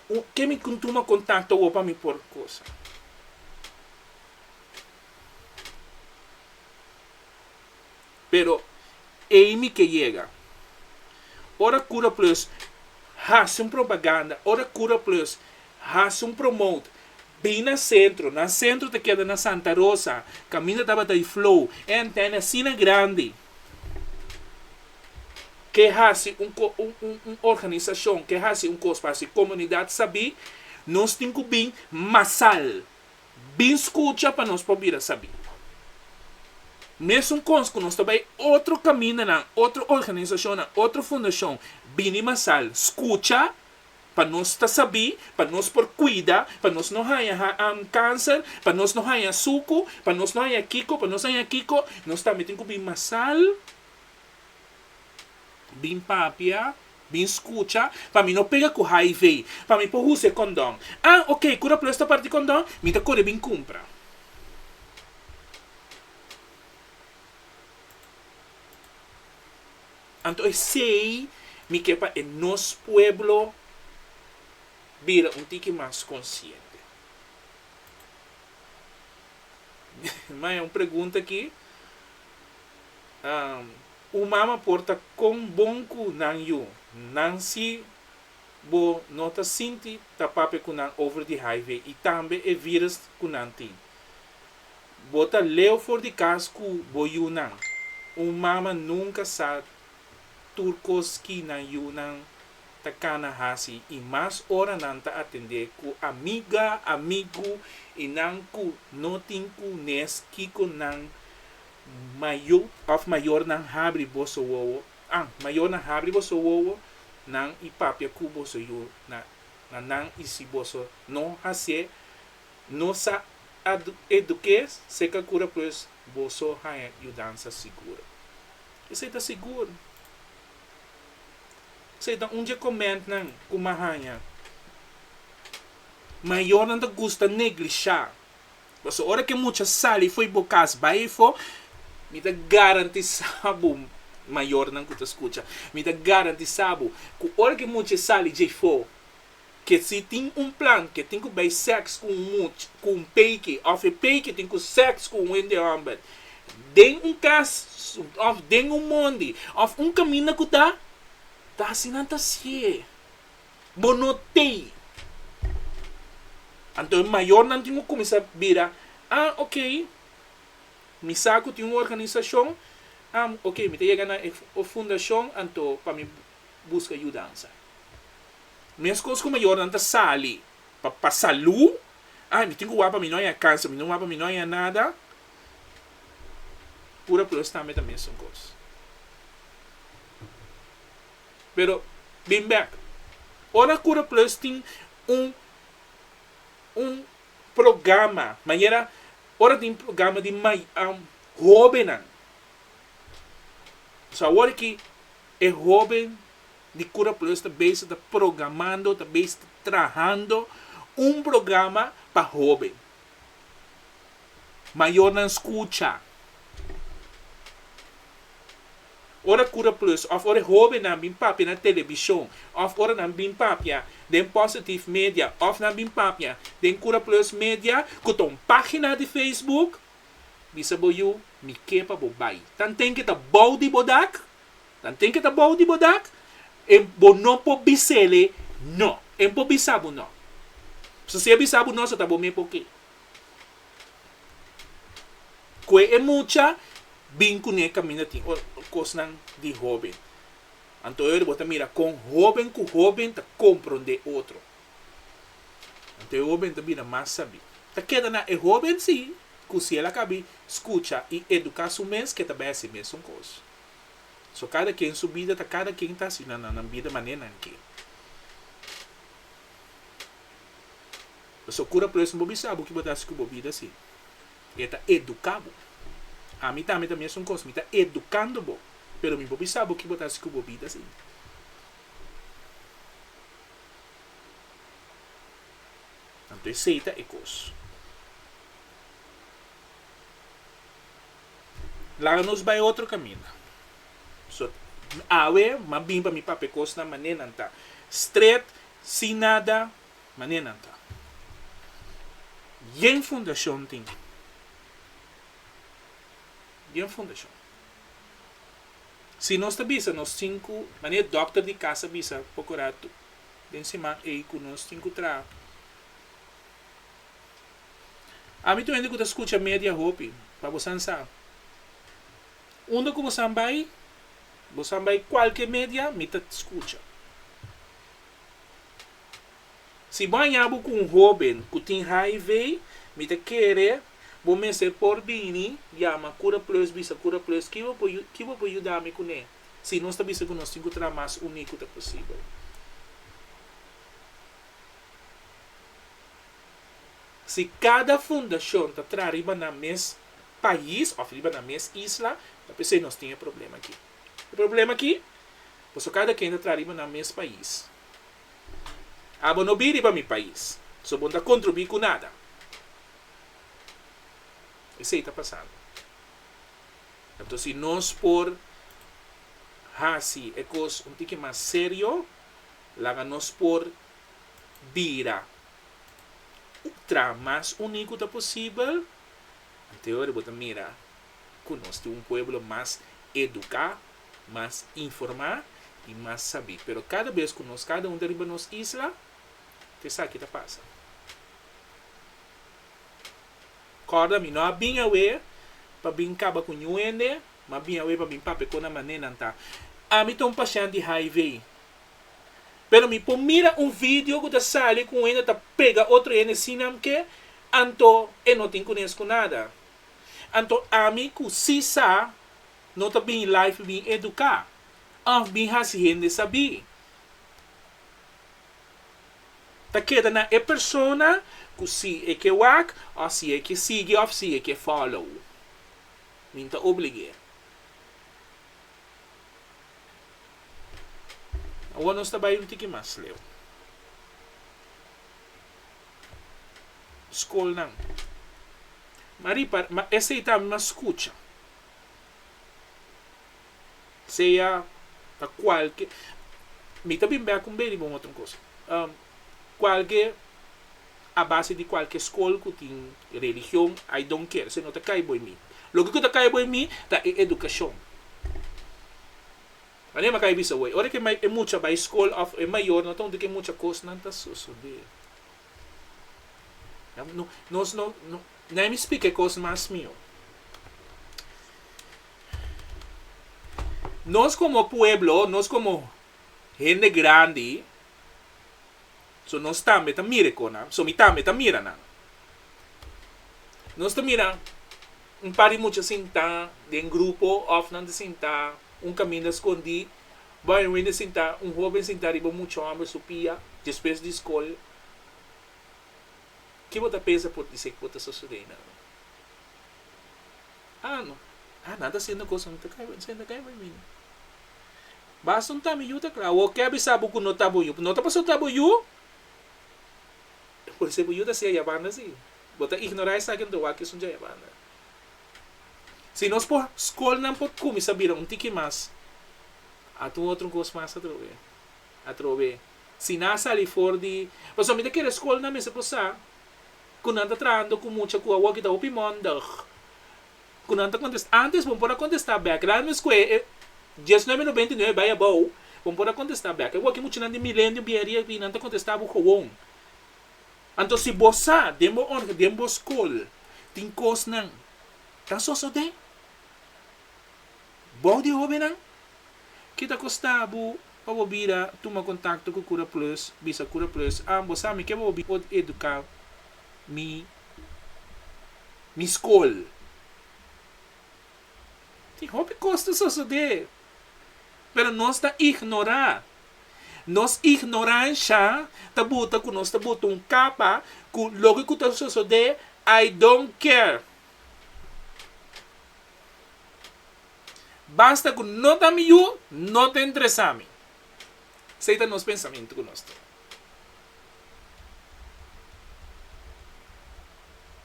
un ke mi kun tuma kontakto awor pa mi por kosa. Pero ei mi ke yega. Ora Cura Plus hasi un propaganda, ora Cura Plus hasi un promote, bin na centro, nan centro ta keda na Santa Rosa, caminda tabata di flow, e antena asina grandi, ke hasi un un un organisacion, ke hasi un cos pa hasi comunidad sabi, nos tin cu bin masal. Bin skucha pa nos por bira sabí. Mesun kos ku nos ta bai otro kamindanan, otro organisashonnan, otro fundashon, bini masal skucha pa nos ta sabí, pa nos por kuida, pa nos no haña kanser, pa nos no haña suku, pa nos no haña kiko, pa nos haña kiko, nos tambe tin ku bin masal. Bin papia, bin skucha, pa mi no pega ku HIV, pa mi por usa e kondon. Ah, ok, ku Raplus ta parti kondon, mi ta kore bin kumpra. Anto esei mi ke pa e nos pueblo bira un tiki mas konsiente. Maya, un pregunta aki. Un mama por ta kon bon ku nan yu nan si bo no ta sinti ta papia ku nan over di hiv i tambe e virus ku nan tin. Bo ta leu for di kas ku bo yunan. Un mama nunka sa tur kos ki nan yunan ta kana hasi i mas ora nan ta atendé ku amiga, amigu i nan ku no tin ku nes kiko nan Mayo of mayornan habri boso wowo, ah, mayornan habri boso wowo nan i papia ku boso yu na na nan i si boso no hasié, no sa. eduk'é seka kura pues boso haña yudansa sigur. Esei ta sigur. Esei ta un dje komentnan ku m'a haña. Mayornan ta gusta neglishá. Pasobra ora ku e mucha sali fo'i bo kas bai afó, mi ta garantisá bo, mayornan ku ta skucha, mi ta garantisá bo ku ora ku e mucha sali dje afó, ke si tin un plan ke tin ku bai sèks ku un mucha, ku un peiki òf e peiki tin ku sèks ku un hende hòmber den un kas òf den un mondi òf un kaminda ku ta, ta hasi nan ta hasié. Bo no tei. Anto e mayornan tin ku kuminsá bira, ah ok, mi sa ku tin un organisashon, ah ok mi ta yega na e fundashon anto pa mi buska yudansa. Meskos ku mayornan ta sali pa pa salú, ay mi tin ku wak pa mi no haña kanser, mi no wak pa mi no haña nada, pura plus tambe ta mesun kos. Pero bin bek, ora Cura Plus tin un un programa, manera ora tin programa di hóbennan, so awor aki e hóben di Cura Plus ta bezig ta programando, ta bezig ta trahando un programa pa hóben. Mayornan skucha. Ora Cura Plus òf ora e hóbennan bin papia na telebishon òf ora nan bin papia den Positive Media òf nan bin papia den Cura Plus Media ku ta un página di Facebook, bisa bo yu, mi ke pa bo bai. Tanten ke ta bou di bo dak, tanten ke ta bou di bo dak, e bo no por bis'ele no. E por bisa bo no. Pasobra si e bisa bo no, so ta bo mes por ke. Kue e mucha bin kuné kaminda tin kosnan di hóben. Anto e ora bo ta mira kon hóben ku hóben ta komprondé otro. Anto e hóben ta bira mas sabí. Ta keda na e hóben sí ku si el a kabi skucha i eduká su mes ke ta bai hasi mesun kos. So kada ken su bida ta kada ken ta hasi na nan bida manera nan ke. Pasobra kura plus no por bisa bo ki bo ta hasi ku bo bida sí. E ta eduká bo. Ami tambe ta mesun kos, mi ta edukando bo, pero mi por bisa bo ki bo ta hasi ku bo bida sí. Anto esei ta e kos. Laga nos bai otro kaminda. So, awe m'a bin pa mi papia kosnan manera nan ta. Stret, sin nada, manera nan ta. Yen fundashon tin. Yen fundashon. Si nos ta bisa nos tin ku, manera dòkter di kas a bisa poko ratu den siman ei ku nos tin ku traha. Ami tur hende ku ta skucha media hopi, pa bosan sa. Unda ku bosan bai, bosan bai kualke media, mi ta skucha. Si bo haña bo ku un hóben ku tin hiv, mi ta kere bo mester por bini yama Cura Plus bisa Cura Plus ki bo por ki bo por yuda mi kuné si nos ta bisa ku nos tin ku traha mas uní ku ta posibel. Si kada fundashon ta traha riba nan mes pais òf riba nan mes isla, ta p'esei nos tin e problema aki. E problema aki, pasobra kada ken ta traha riba nan mes pais. Abo no bin riba mi pais, so bo no ta kontribuí ku nada. Esei ta pasando. Anto si nos por hasi e kos un tiki mas serio, laga nos por bira traha mas uní ku ta posibel, anto e ora bo ta mira ku nos tin un pueblo mas eduká, mas informá i mas sabí. Pero kada bes ku nos kada un ta riba nos isla, ta esaki ta pasa. Kòrda, mi no a bin awe pa bin kaba ku niun hende, mi a bin awe pa bin papia kon nan manera nan ta. Ami ta un pashènt di HIV. Pero mi por mira un video ku ta sali ku un hende ta pega otro hende sin nan ke, anto e no tin kunes ku nada. Anto ami ku si sa no ta bin live bin eduká òf bin hasi hende sabí. Ta keda na e persona ku si e ke wak òf si e ke sigui òf si e ke follow. Mi no ta oblig'é. Awor nos ta bai un tiki mas leu. Skolnan. Ma ripa, ma esei tambe mi a skucha. Sea ta kualke, mi ta bin bek un bey riba un otro kos. Kualke a base di kualke skol ku tin religion, I don't care, esei no ta kai bo mi. Loke ku ta kai bo mi ta e edukashon. Manera mi a kai bisa awor, ora ku e mucha bai skol òf e mayor no ta huntu ku e mucha kosnan ta sosodé. Nos no, nei mi splika e kos mas mihó. Nos komo pueblo, nos komo hende grandi, so nos tambe ta mira e konan, so mi tambe ta mira nan. Nos ta mira un par di mucha sintá den grupo òf nan ta sintá un kaminda skondí, bai un hende sintá, un hóben sintá riba un mucha hòmber su pia despues di skol. Ki bo ta pensa por di esei ku bo ta sosodé nan? Ah no. Ah nan ta haciendo cosnan no ta cay esei no ta cay bay mi. Basta un ta mi yu ta cla. Awor ke a bisa bo cu no ta bo yu? No ta pasobra ta bo yu? Por esei bo yu ta haci aya banda si. Bo ta ignora esaki anto wak esun dje aya banda. Si nos por scolnan por cuminsa bira un tiki mas ata un otro cos mas atrobe. Atrobe. Si nan a sali for di pasobra mi ta kere scolnan mester por sa ku nan ta trahando ku mucha ku awor ki ta hopi mondig ku nan ta kontestá antes bo por a kontestá bèk la mes ku e 1999 bai abou bo por a kontestá bèk awor ki muchanan di milenio bienria aki nan ta kontestá bo gewoon anto si bo sa den bo orga den bo skol tin kosnan ta sosodé bou di hobennan ki ta kosta bo Pa bo bira tuma kontakto ku Cura Plus, bisa Cura Plus, ah, bo sa mi ke bo bin por eduká mi mi skol. Tin hopi kos ta sosodé, pero nos ta ignorá. Nos ignoransha ta buta ku nos ta buta un kapa ku loke ku ta sosodé, I don't care. Basta ku no ta mi yu, no ta interesá mi. Esei ta nos pensamentu ku nos tin.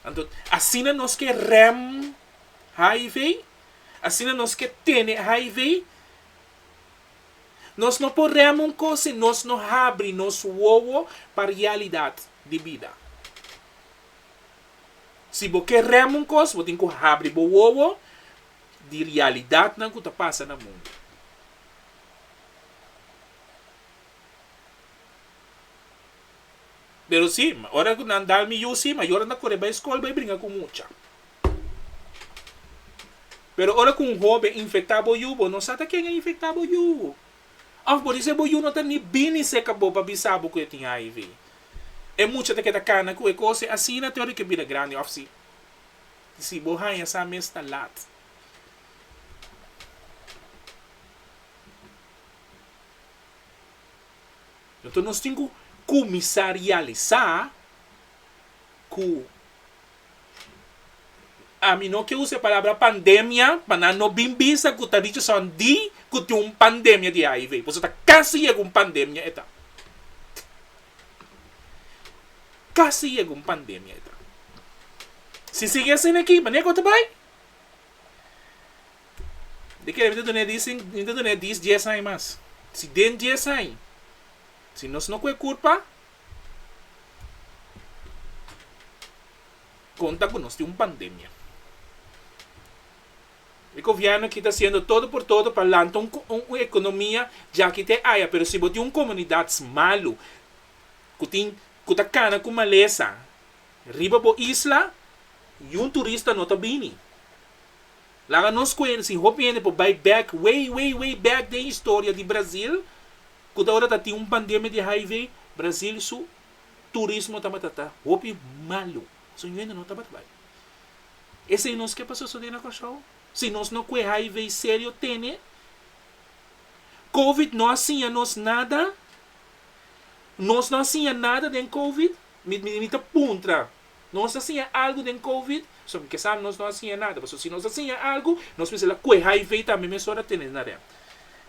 Anto, asina nos ke rèm HIV, asina nos ke tene HIV. Nos no por rèm un kos si nos no habri nos wowo pa realidat di bida. Si bo ke rèm un kos, bo tin ku habri bo wowo di realidatnan ku ta pasa na mundu. Pero si, ora ku nan dal mi yu si, mayor nan ta kore bai skol bai bringa ku mucha. Pero ora ku un hoben infektá bo yu, bo no sa ta ken a infektá bo yu. Òf bo di bo yu no ta ni bini serka bo pa bisa bo ku e tin HIV. E mucha ta keda kana ku e kos e asina te ora ke bira grandi òf si. Si bo haña sa mes ta lat. Enton nos tin ku kuminsá realisá ku ami no ke usa e palabra pandemia pa nan no bin bisa ku ta Richardson di ku tin un pandemia di HIV. Pasobra ta kasi yega un pandemia e ta. Kasi yega un pandemia e ta. Si sigui asina aki, manera ku ta bai? Di kere mi ta dun'é dis, mi ta dun'é dis dies aña mas. Si den dies aña, si nos no kue kurpa, konta ku nos tin un pandemia. E gobièrnu aki ta hasiendo todo por todo pa lanta un un ekonomia djaki te aya, pero si bo tin un komunidat malu ku tin ku ta kana ku malesa, Riba bo isla, yun turista no ta bini. Laga nos kuenta si hopi hende por bai bek, way, way, way bek den historia di Brazil, ku ta ora ta tin un pandemia di HIV, Brazil su turismo tabata ta hopi malu. So yun hende no tabata bai. Esei nos ke pa sosode na Kòrsou? Si nos no kue HIV serio tene, Covid no a siña nos nada. Nos no a siña nada den Covid. Mi mi ta puntra, nos a siña algu den Covid? So mi ke sa nos no a siña nada, pasobra si nos a siña algu, nos mester la kue HIV tambe mesora tene na rem.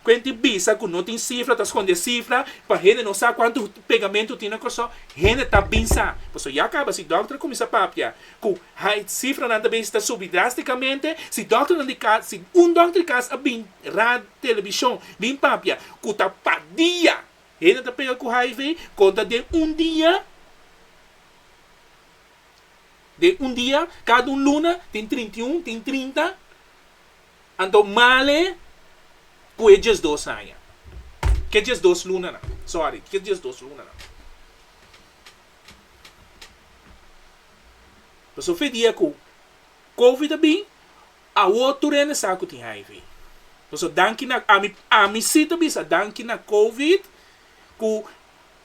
Kuenti bisa ku no tin sifra, ta skonde sifra pa hende no sa kuantu pegamentu tin na Kòrsou, hende ta bin sa. Pasobra ya kaba si dòkter a kuminsá papia ku hai sifranan ta bin ta subi drástikamente, si dòkternan di kas, si un dòkter di kas a bin rad, televishon bin papia ku ta pa dia Hende ta pega ku HIV konta den un dia, den un dia, kada un luna tin 31, tin 30, anto male ku e 12 aña, ke 12 lunanan, sorry, ke 12 lunanan. Pasobra fe dia ku Covid a bin, Awor tur hende sa ku tin HIV. Pasobra danki na ami ami si ta bisa danki na covid ku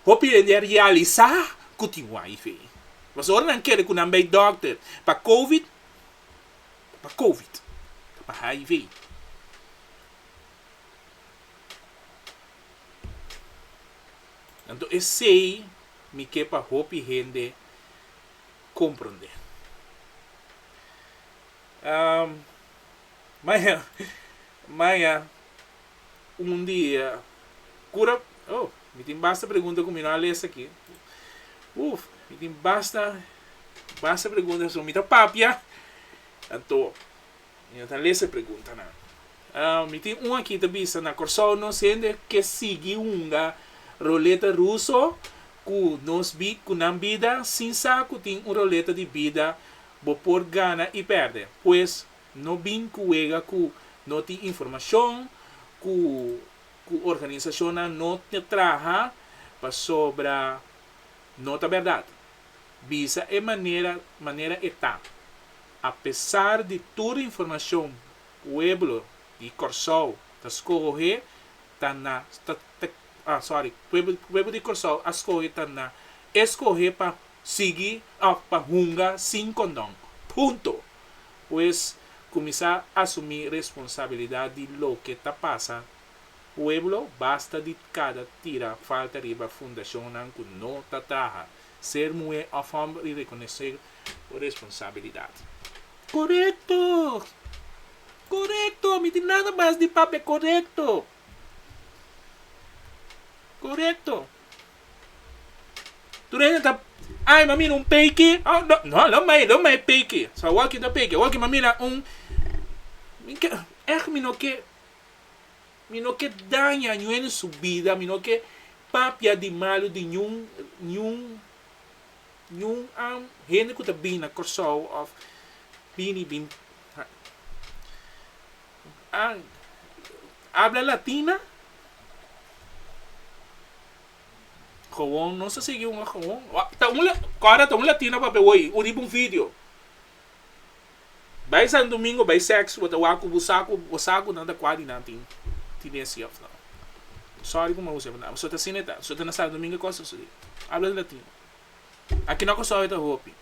hopi hende a realisá ku tin HIV. Pasobra ora nan kere ku nan bai dòkter pa covid ta pa covid ta pa HIV. Anto esei mi ke pa hopi hende komprondé. Maya, maya, un dia cura, oh, mi tin basta pregunta cu mi no a lesa aki. Uf, mi tin basta, basta pregunta, so mi ta papia, anto mi no ta lesa e preguntanan. Mi tin un aki ta bisa, na Corsou nos hende ke sigui hunga roleta ruso cu nos bi, cu nan bida sin sa cu tin un roleta di bida Bo por gana i pèrdè. Pues, no bin ku wega ku no tin informashon, ku ku organisashonnan no ta traha pasobra no ta bèrdat. Bisa e manera manera e ta. Apesar di tur informashon pueblo di Kòrsou ta skohe ta na ta ta ah sorry pueblo pueblo di Kòrsou a skohe ta na eskohe pa Sigui òf pa hunga sin kondon. Punto! Pues kuminsá asumí responsabilidat di loke ta pasa pueblo, basta di kada tira falta riba fundashonnan ku no ta traha. Ser muhé òf hòmber i rekonosé bo responsabilidat. Korekto! Korekto! Mi tin nada mas di papia korekto! Korekto! Tur hende ta, Ay, m'a mira un peiki. Oh, no, no, lo mai, lo mai peiki. So awor ki ta peiki? Awor ki m'a mira un, mi ke, ègt mi no ke, mi no ke daña ñuene su bida, mi no ke papia di malu di ñun, ñun, ñun hende ku ta bini na Kòrsou òf bini bin, habla latina. Gewoon nos ta sigui un gewoon. Ta un kòrda ta un latino papia woi un riba un video. Bai San Domingo bai sex bo ta wak ku bo sa ku bo sa ku nan ta kua di nan tin tin esi of no. Sorry ku mi a usa e palabra. So ta asina e ta. So ta na San Domingo e kos ta sucede. Habla latino. Aki na Kòrsou e ta hopi.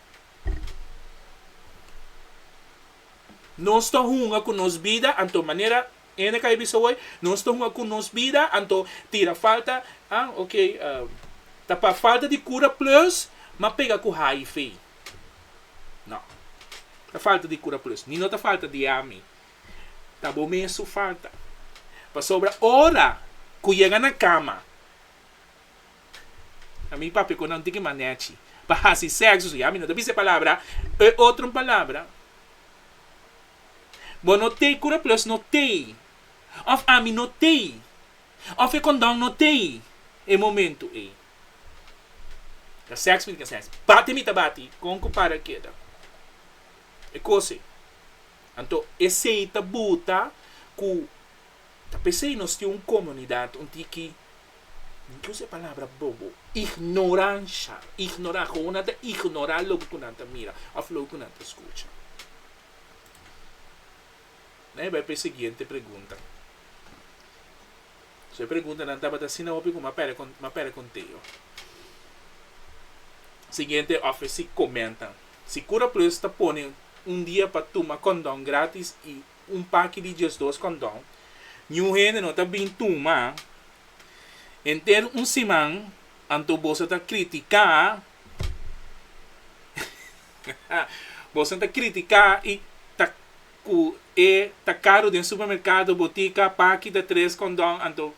Nos ta hunga ku nos bida anto manera Hende ka e bisa hoy, nos ta hunga ku nos bida, anto tira falta, ah ok, ta pa falta di kura plus, m'a pega ku hiv. No, ta falta di kura plus, ni no ta falta di ami, ta bo mes su falta. Pasobra ora ku yega na kama, ami papia ku nan tin ki manechi pa hasi sèkso, so ya mi no ta bisa e palabra, e otro palabra. Bo no tei cura plus no tei. Of ami no tei. Of e condon no tei e momento ei. Ta sex mi ta sex. Bati mi ta bati. Con cu para keda. E cos ei. Anto esei ta buta cu ta pesey nos tin un comunidad un tiki, mi ke usa e palabra bobo, ignorancia. Ignora, gewoon nan ta ignora loke cu nan ta mira of loke cu nan ta scucha. Nan e bai pa e siguiente pregunta. So e preguntanan tabata asina hopi ku m'a pèrdè m'a pèrdè konteo. Siguiente òf e si komentan. Si Cura Plus ta pone un dia pa tuma kondòn gratis i un paki di 12 kondòn, niun hende no ta bin tuma henter un siman, anto boso ta kritiká. Boso ta kritiká i ta ku e ta karu den supermerkado, botika, paki ta tres kondon anto.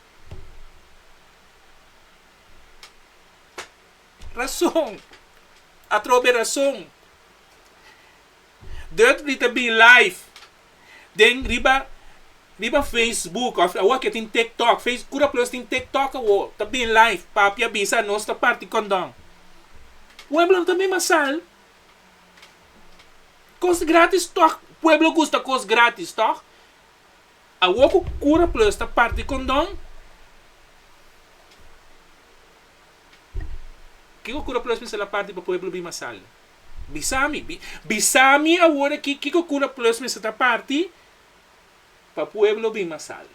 Rason. Atrobe rason. Dudley ta bin live den riba riba Facebook of awor ke tin TikTok, Face Cura Plus tin TikTok awor, ta bin live papia bisa nos ta parti kondon. Pueblo no ta bin masal. Kos gratis tog, pueblo gusta kos gratis tog. Awor ku Cura Plus ta parti kondon, kiko Cura Plus mester la parti pa pueblo bin masal? Bisa mi, bisa mi awor aki kiko Cura Plus mester ta parti pa pueblo bin masal?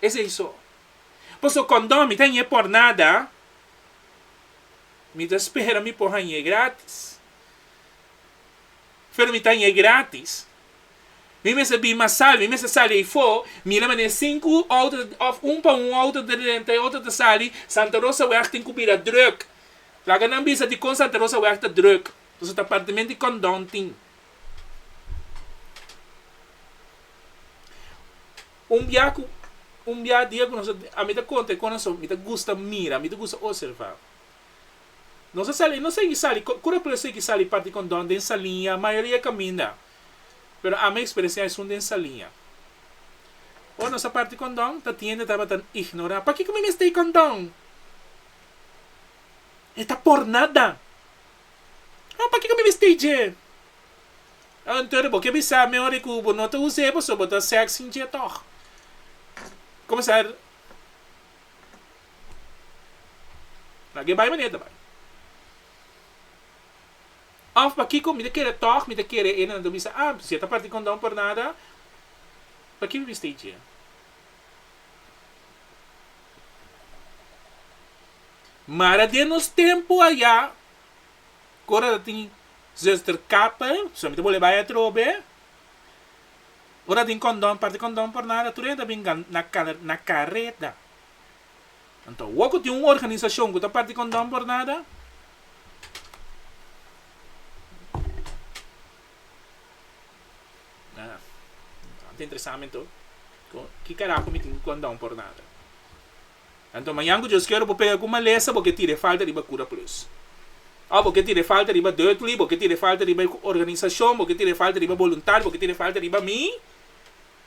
Esei so. Paso kondon mi ta hañ'é por nada, mi ta spera mi por hañ'é gratis. Pero mi ta hañ'é gratis. Mi mester bin masal, mi mester sali eyfo, mira manera sinku auto of un pa un auto ta drenta e otro ta sali, Santa Rosa weg tin ku bira druk. Laga nan bisa dikon Santa Rosa weg ta druk, pasobra ta apartamento di kondon tin. Un bia ku un bia dia ku nos a ami ta konta e konason, mi ta gusta mira, mi ta gusta oserva. Nos a sali, nos a sigui sali, Cura Plus a sigui sali parti kondon den Saliña, mayoria kaminda. Pero ami a eksperensiá esun den Saliña. Ora nos a parti kondon, ta tienda tabata ignorá. Pakiko mi mester e kondon? E ta por nada. Oh, pakiko mi mester dje? Anto bo ke bisa mi ora ku bo no ta us'é pasobra bo ta sèks sin dje tòg. Kuminsá. Lag'é bai manera ta bai. Òf pakiko mi ta kere tòg mi ta kere e nan ta bisa, ah, si e ta parti kondon por nada, pakiko mi mester dje? Mara den nos tempu ayá, ku ora ta tin zuster Kapel, so mi ta bolbe bai atrobe, ora tin kondon, parti kondon por nada, tur hende ta bin na kareda. Anto awor ku tin un organisashon ku ta parti kondon por nada, ah, ta interesá mi anto, ki karaho mi tin ku kondon por nada? Anto mañan ku Dios kier bo pega ku malesa bo ke tira e falta riba Cura Plus. Òf bo ke tira e falta riba Dudley, bo ke tira e falta riba e organisashon, bo ke tira e falta riba boluntario, bo ke tira e falta riba mi.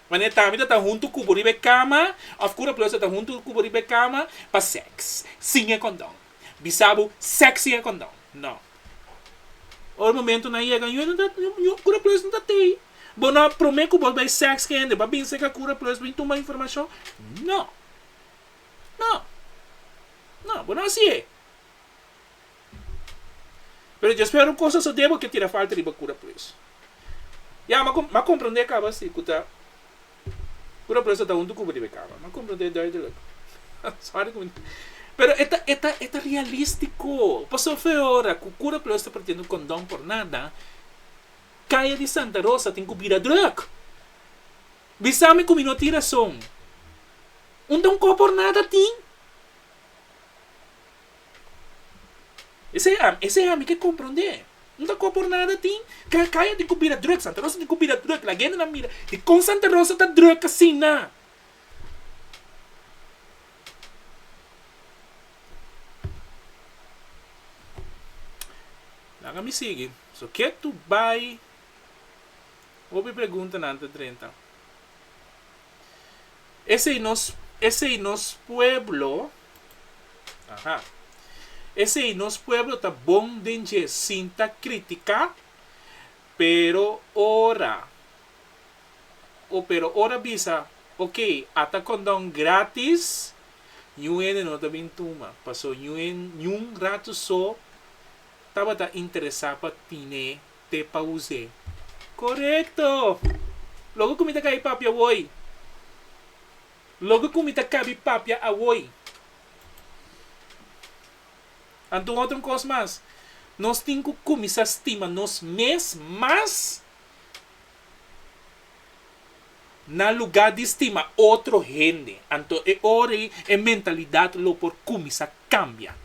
Manera tambe ta ta huntu ku bo riba e kama òf ku Plus ta ta huntu ku bo riba e kama pa sèks sin e kondon. Bisa bo sèks sin e kondon. No. Ora momentunan yega yu no ta yu Cura Plus no ta tei. Bo no promé ku bo bai sèks ku hende bo a bin serka Cura Plus bin tuma informashon? No. No. No, bo no hasié. Pero dje spera un kos a sosodé bo ke tira falta riba Cura Plus. Ya, m'a m'a komprondé kaba si ku ta Cura Plus ta huntu ku bo riba e kama. M'a komprondé duidelijk. Sorry ku mi Pero e ta e ta e ta realístiko. Pasobra fe ora ku Cura Plus ta partiendo kondon por nada, kaya di Santa Rosa tin ku bira drùk. Bisa mi ku mi no tin rason. Un ta un kos por nada tin. Esei ami, esei ami ke komprondé. No ta kos por nada tin. Ka kaya tin ku bira drùk, Santa Rosa tin ku bira drùk. La gentenan mira, dikon Santa Rosa ta drùk asina? Laga mi sigui. So ke tu bai hopi preguntanan ta drenta. Esei nos, esei nos pueblo. Aha. Esei nos pueblo ta bon den dje sinta critica, pero ora o pero ora bisa ok ata condon gratis niun hende no ta bin tuma paso niun niun rato so tabata interesa pa tine te pa use. Corecto! Loke cu mi ta cay papia woy. Loke ku mi ta kabi papia awoi. Anto un otro kos mas, nos tin ku kuminsá stima nos mes mas na lugá di stima otro hende. Anto e ora ei e mentalidat lo por kuminsá kambia.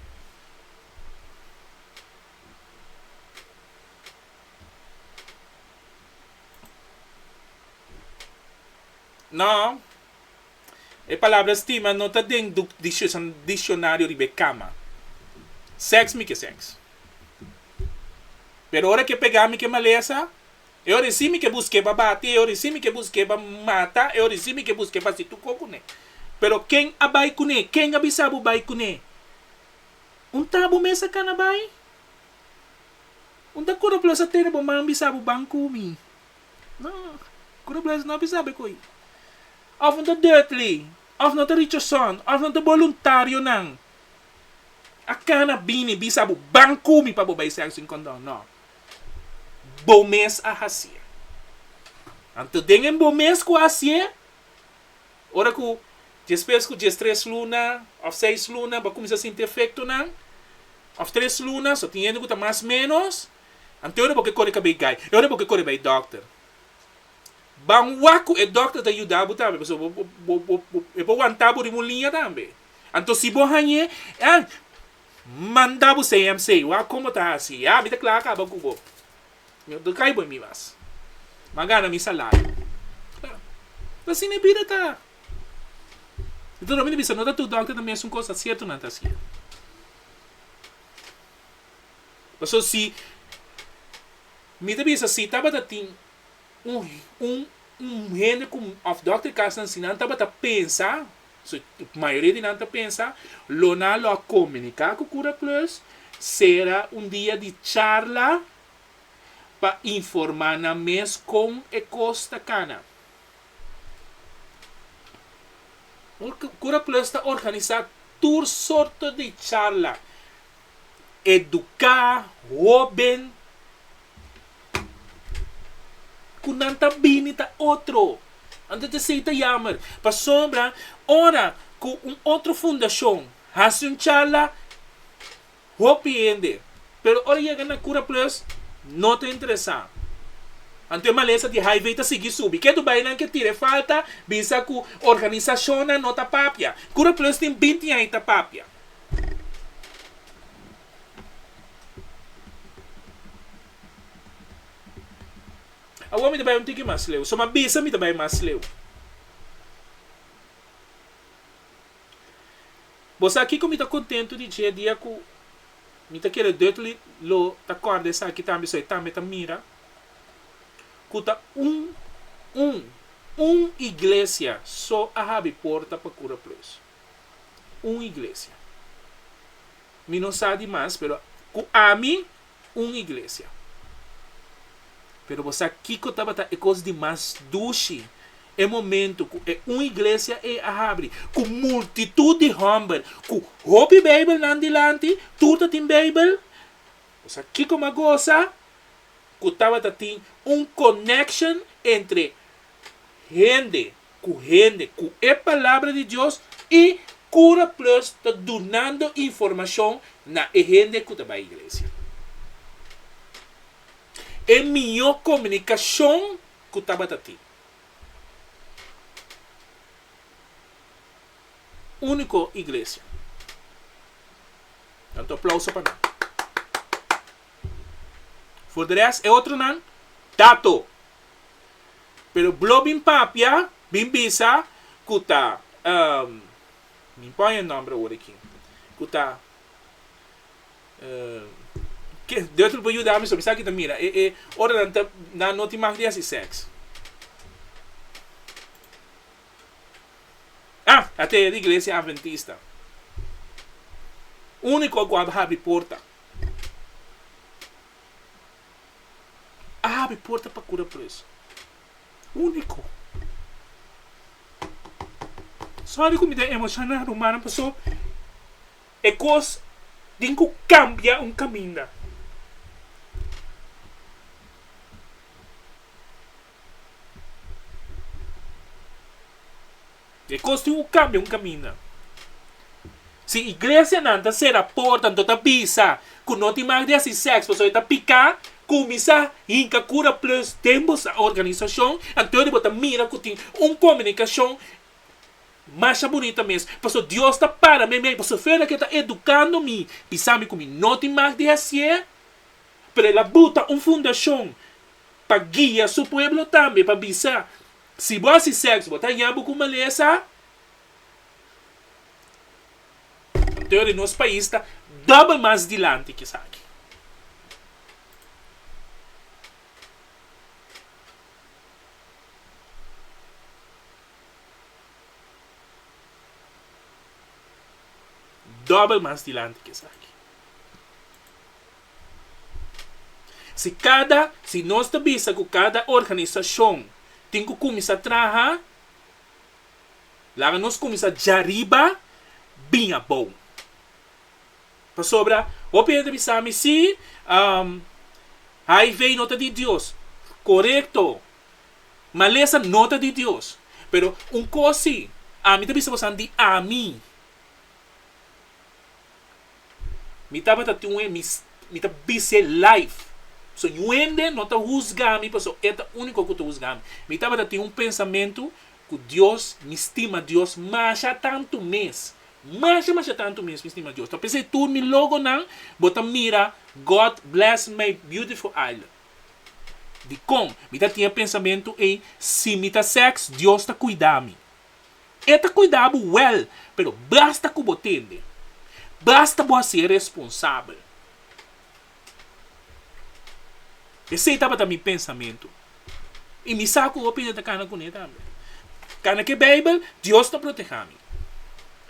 No. E palabra stima no ta den diccionario riba e cama. Sex mi ke sex. Pero ora ke pega mi ke malesa, e ora si mi ke buske pa bati, e ora si mi ke buske pa mata, e ora si mi ke buske pa hasi tur ko kuné. Pero ken a bai kuné? Ken a bisa bo bai kuné? Un ta bo mes a kana bai? Un ta kura plus a tene bo man bisa bo ban ku mi? No, kura plus no a bisa bo e koi. Of un ta Dudley, of no ta Richardson, of no ta boluntarionan a kana bini bisa bo ban ku mi pa bo bai sèks sin kondon. No. Bo mes a hasié. Anto den en bo mes ku a hasié, ora ku despues ku diestres luna of seis luna bo a kuminsá sinti efektonan, of tres luna, so tin hende ku ta mas ménos, anto e ora bo ke kore kabei gai, e ora bo ke kore bai dòkter. Ban wak ku e dòkter ta yuda bo tambe pasobra bo bo bo bo e por wanta bo riba un liña tambe. Anto si bo hañ'é, e manda bo CMC, wak kon bo ta hasi. Ya, mi ta kla kaba ku bo. Mi no ta kai bo mi mas. Mi a gana mi salario. Kla. Ta asina e bida ta. I tur mi ta bisa no ta tur dòkter ta mesun kos, ta sierto nan ta hasié. Pasobra si Mi ta bisa si tabata tin un un un hende ku òf dòkter kasnan si nan tabata pensa, so mayoria di nan ta pensa, lo nan lo a komuniká ku Cura Plus, sera un dia di charla pa informá nan mes kon e kos ta kana. Cura Plus ta organisá tur sorto di charla. Eduká hóben ku nan ta bini ta otro. Anto esei ta yamer. Pasobra ora ku un otro fundashon hasi un charla, hopi hende, pero ora yega na Cura Plus no ta interesá. Anto e malesa di HIV ta sigui subi. Ke Dubai nan ke tira e falta bisa ku organisashonnan no ta papia. Cura Plus tin binti aña ta papia. Awor mi ta bai un tiki mas leu. So mi a bisa mi ta bai mas leu. Bo sa kiko mi ta kontentu di dje dia ku mi ta kere Dudley lo ta kòrda esaki tambe so e tambe ta mira ku ta un un un iglesia so a habri porta pa Cura Plus. un iglesia. Mi no sa di mas, pero ku ami un iglesia. Pero bo sa kiko tabata e kos di mas dushi? E momento ku e un iglesia ei a habri, ku multitut di hòmber, ku hopi Beibel nan dilanti, tur ta tin Beibel. Bo sa kiko m'a gosa? Ku tabata tin un connection entre hende ku hende ku e Palabra di Dios i Cura Plus ta dunando informashon na e hende ku ta bai iglesia. E mihó komunikashon ku tabata tin. Úniko iglesia. Tantu aplauso pa nan. For de rest e otronan, dato. Pero blo bin papia, bin bisa ku ta, mi pon e nomber awor aki, ku ta, ke Deutel por yuda mi so mi sa ki ta mira, e e ora nan ta nan no tin mag di hasi sèks. Ah, ate e iglesia adventista. Úniko ku a habri porta. A habri porta pa kura preso. Úniko. Sorry ku mi ta emoshoná rumannan paso e kos tin ku kambia un kaminda. E kos tin ku kambia un kaminda. Si iglesianan ta sera porta anto ta bisa ku no tin mag di hasi sèks pasobra e ta piká, kuminsá hinka kura plus den bo organisashon, anto bo ta mira ku tin un komunikashon masha bunita mes. Pasobra Dios ta para meimei, pasobra fera ke ta edukando mi, bisa mi ku mi no tin mag di hasié, pero el a buta un fundashon pa guia su pueblo tambe pa bisa. Si bo hasi sèks bo ta haña bo ku malesa? Anto di nos pais ta dòbel mas dilanti ku esaki. Dòbel mas dilanti ku esaki. Si kada, si nos ta bisa ku kada organisashon tin ku kuminsá traha, laga nos kuminsá djariba bin abou. Pasobra hopi hende ta bisa mi, si, HIV no ta di Dios. Korekto. Malesa no ta di Dios. Pero un kos si, ami ta bisa bosan di ami. Mi tabata tin un mi mi ta bis'é live. So niun hende no ta husga mi pasobra e ta úniko ku ta husga mi. Mi tabata tin un pensamentu ku Dios, mi stima Dios masha tantu mes. Masha masha tantu mes mi stima Dios. Ta p'esei tur mi logonan bo ta mira God bless my beautiful island. Dikon mi ta tin e pensamentu ei? Si mi ta sèks, Dios ta kuida mi. E ta kuida bo wèl, pero basta ku bo tende. Basta bo hasié responsabel. Esei tabata mi pensamentu. I mi sa ku hopi hende ta kana kuné tambe. Kana ku e Beibel, Dios ta protehá mi.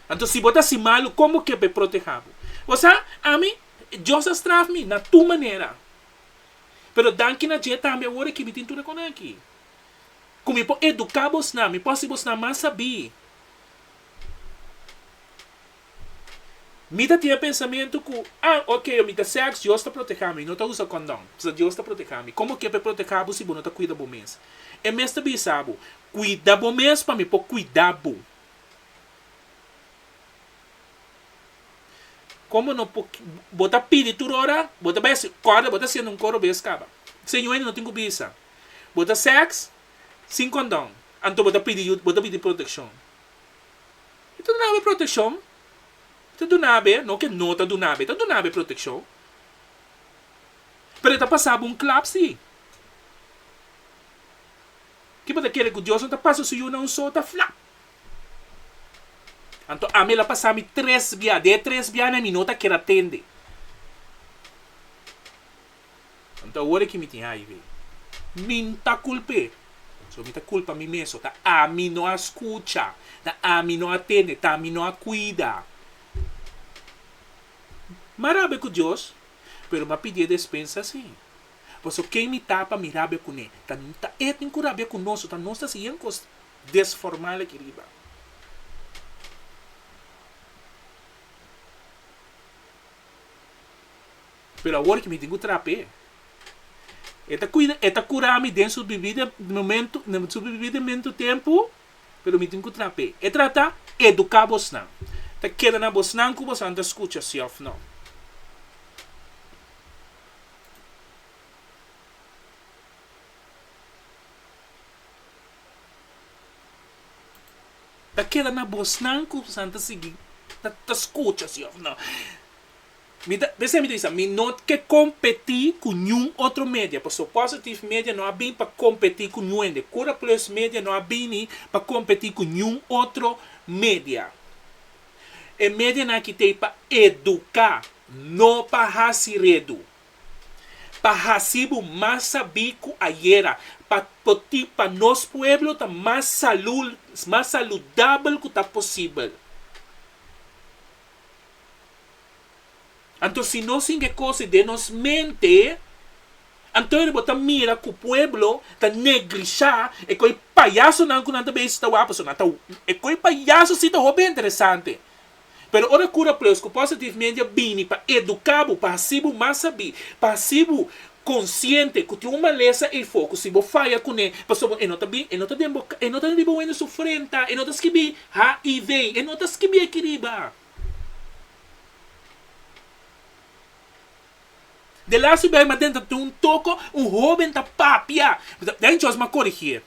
Anto si bo ta hasi malu, kon bo ke pa e protehá bo? Bo sa, ami, Dios a straf mi na tur manera. Pero danki na dje tambe awor aki mi tin tur e konan aki. Ku mi por eduká bosnan, mi por hasi bosnan mas sabí. Mi ta tin e pensamentu ku, ah, oke, mi ta sèks, Dios ta protehá mi, no ta usa kondòn, pasobra Dios ta protehá mi. Komo ke pa e protehá bo si bo no ta kuida bo mes? E mes ta bisa bo, Kuida bo mes pa mi por kuida bo. Komo no por, bo ta pidi tur ora, bo ta bai hasi, kòrda bo ta hasiendo un koro bes kaba. Señor hende no tin ku bisa. Bo ta sèks sin kondòn, anto bo ta pidi yu, bo ta pidi protekshon. E ta duna bo e protekshon? E ta duna bo, no ke no ta duna bo, e ta duna bo e protekshon. Pero e ta pasa bo un klap si. Ke bo ta kere ku Dios no ta pasa su yu na un sota? Flap! Anto ami el a pasa mi tres bia, den e tres bianan mi no ta kere atende. Anto awor aki mi tin HIV. Mi n'ta kulp'é. So mi ta kulpa mi mes. So ta ami no a skucha, ta ami no a tende, ta ami no a kuida. M'a rabia ku Dios, pero m'a pidié despensa sí. Pasobra ken mi ta pa mi rabia kuné? Ta ta e tin ku rabia ku nos, so ta nos ta hasi yen kos desformal aki riba. Pero awor ki mi tin ku trap'é. E ta kuida, e ta kura mi den su bibida momento, den su bibidamento tempu, pero mi tin ku trap'é. E trata eduká bosnan. Ta keda na bosnan ku bosnan ta skucha si òf no. Ta keda na bosnan ku bosnan ta sigui, ta ta skucha si òf no. Mi ta, p'esei mi ta bisa, mi no ke kompetí ku niun otro media, pasobra Positive Media no a bin pa kompetí ku niun hende. Cura Plus Media no a bini pa kompetí ku niun otro media. E medianan aki t'ei pa eduká, no pa hasi redu. Pa hasi bo mas sabí ku ayera, pa por tin pa nos pueblo ta mas salú, mas saludabel ku ta posibel. Anto si nos sinti e kos ei den nos mente, anto bo ta mira ku pueblo ta neglishá e koi payasonan ku nan ta besi ta wak, pasobra nan ta e koi payaso si ta hopi interesante. Pero ora Cura Plus ku Positive Media bini pa eduká bo, pa hasi bo mas sabí, pa hasi bo konsiente ku tin un malesa eifó ku si bo faya kuné, pasobra e no ta bin, e no ta den bo, e no ta riba wende su frenta, e no ta skibí HIV, e no ta skibí aki riba. De laatste bij ma dentro tin un toko, un hoben ta papia. Den Dios m'a korigié.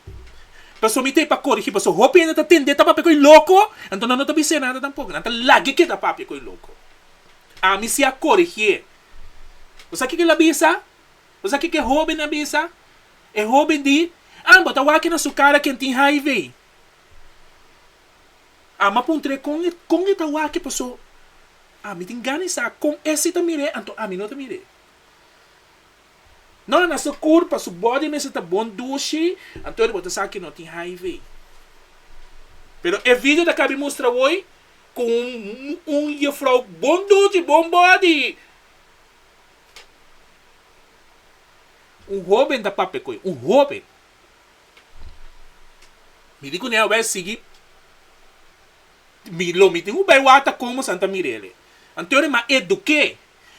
Pasobra mi ta ei pa korigí, pasobra hopi hende ta tendé ta papia ku e loko, anto nan no ta bis'é nada tampoko, nan ta lag'é keda papia ku e loko. Ami si a korigié. Bo sa kiko el a bisa? Bo sa kiko e hoben a bisa? E hoben di, Ah, bo ta wak na su kara ken tin HIV. Ami a puntr'é kon e kon e ta wak paso ami tin gana di sa kon e si ta mir'é anto ami no ta mir'é. No, na su kurpa, su body mester ta bon dushi, anto bo ta sa ke no tin HIV. Pero e video ta kabi mustra woi ku un un jefrou bon dushi, bon body. Un hoben ta papia ku e, un hoben. Mi di kuné awor sigui mi lo mi tin ku bai wak ta komo Santa Mirele. Anto e ma eduké.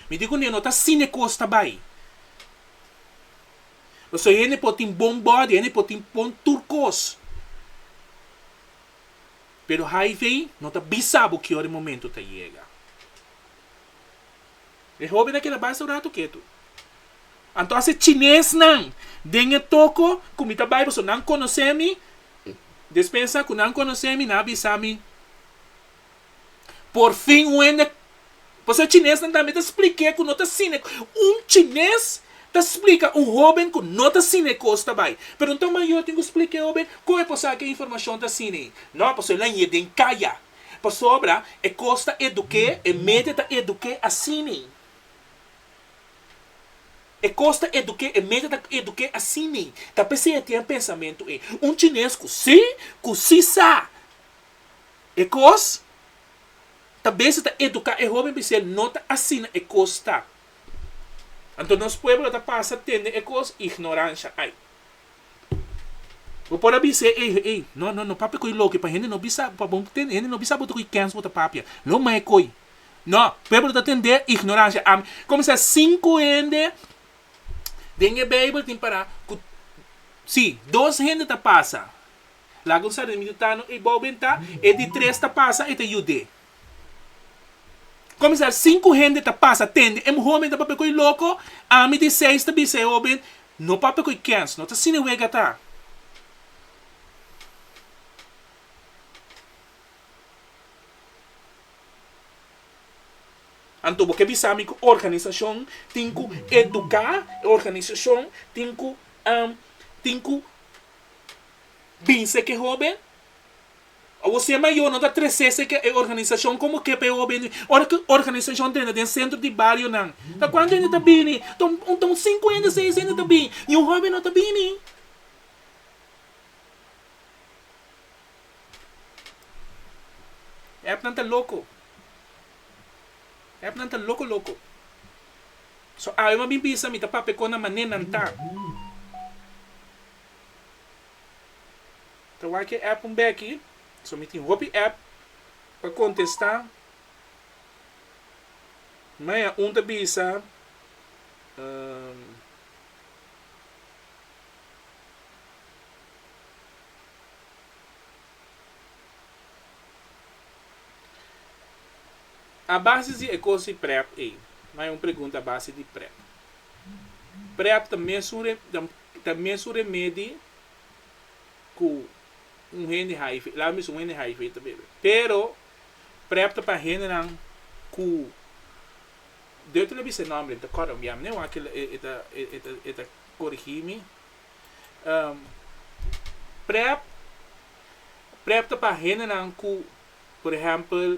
Mi di kuné no ta asina e kos ta bai. Pasobra hende por tin bon body, hende por tin bon tur kos. Pero HIV no ta bisa bo ki ora e momento ta yega. E hoben a keda basta un ratu ketu. Anto as e chinesnan den e toko ku mi ta bai pasobra nan konosé mi, despensa ku nan konosé mi, nan a bisa mi, Por fin un hende, pasobra e chinesnan tambe ta splik'é ku no ta asina, un chines ta splika un hoben ku no ta asina e kos ta bai. Pero un ta mayor tin ku splika e hoben kon e por sa ku e informashon ta asina ei. No, pasobra el a yega den kaya. Pasobra e kos ta eduké, e media ta eduké asina. E kos ta eduké, e media ta eduké asina. Ta p'esei e tin e pensamentu ei. Un chines ku si, ku si sa e kos, ta bes ta eduká e hóben p'esei no ta asina e kos ta. Anto nos pueblo ta pasa tende e kos ignoransha ai. Bo por a bis'é, ey, ey, no, no, no papia koe loke, pa hende no bisa, pa bo tende, hende no bisa bo ta koe kens bo ta papia. Lo mae koe. No, pueblo ta tendé ignorancia. Ami, como sa cinco hende den e Bijbel tin para cu, si, dos hende ta pasa. Laga un sarmiento tano ey bou benta, e di tres ta pasa, e ta yud'é. Como sa cinco hende ta pasa tende e hoben ta papia koe loko, ami di seis ta bisa e hoben, No papia ku e kens, no ta asina e wega ta. Anto bo ke bisa mi ku organisashon tin ku eduká, e organisashon tin ku tin ku binse ku e hoben? Awor si e mayor no ta tresé ke e organisashon komo ke pa e hoben ora ku organisashon drenta den sentro di barionan ta kuantu hende ta bini? Ta un sinku hende seis hende ta bini i un hoben no ta bini. E appnan ta loko. E appnan ta loko loko. So awe mi a bin bisa mi ta papia kon na manera nan ta. Ta wak e app un beki. So mi tin hopi app pa contesta. Maya un ta bisa A base di e cos di prep ey. Maya un pregunta a base di prep. Prep ta mesun ta mesun remedi ku un hende hiv, laga mi bisa un hende hiv ta bebe. Pero prep ta pa hendenan ku Deuter lo bisa e nomber, mi ta kòrda un biaha, mi no wak e ta e ta korigí mi. Prep, prep ta pa hendenan ku por ehèmpel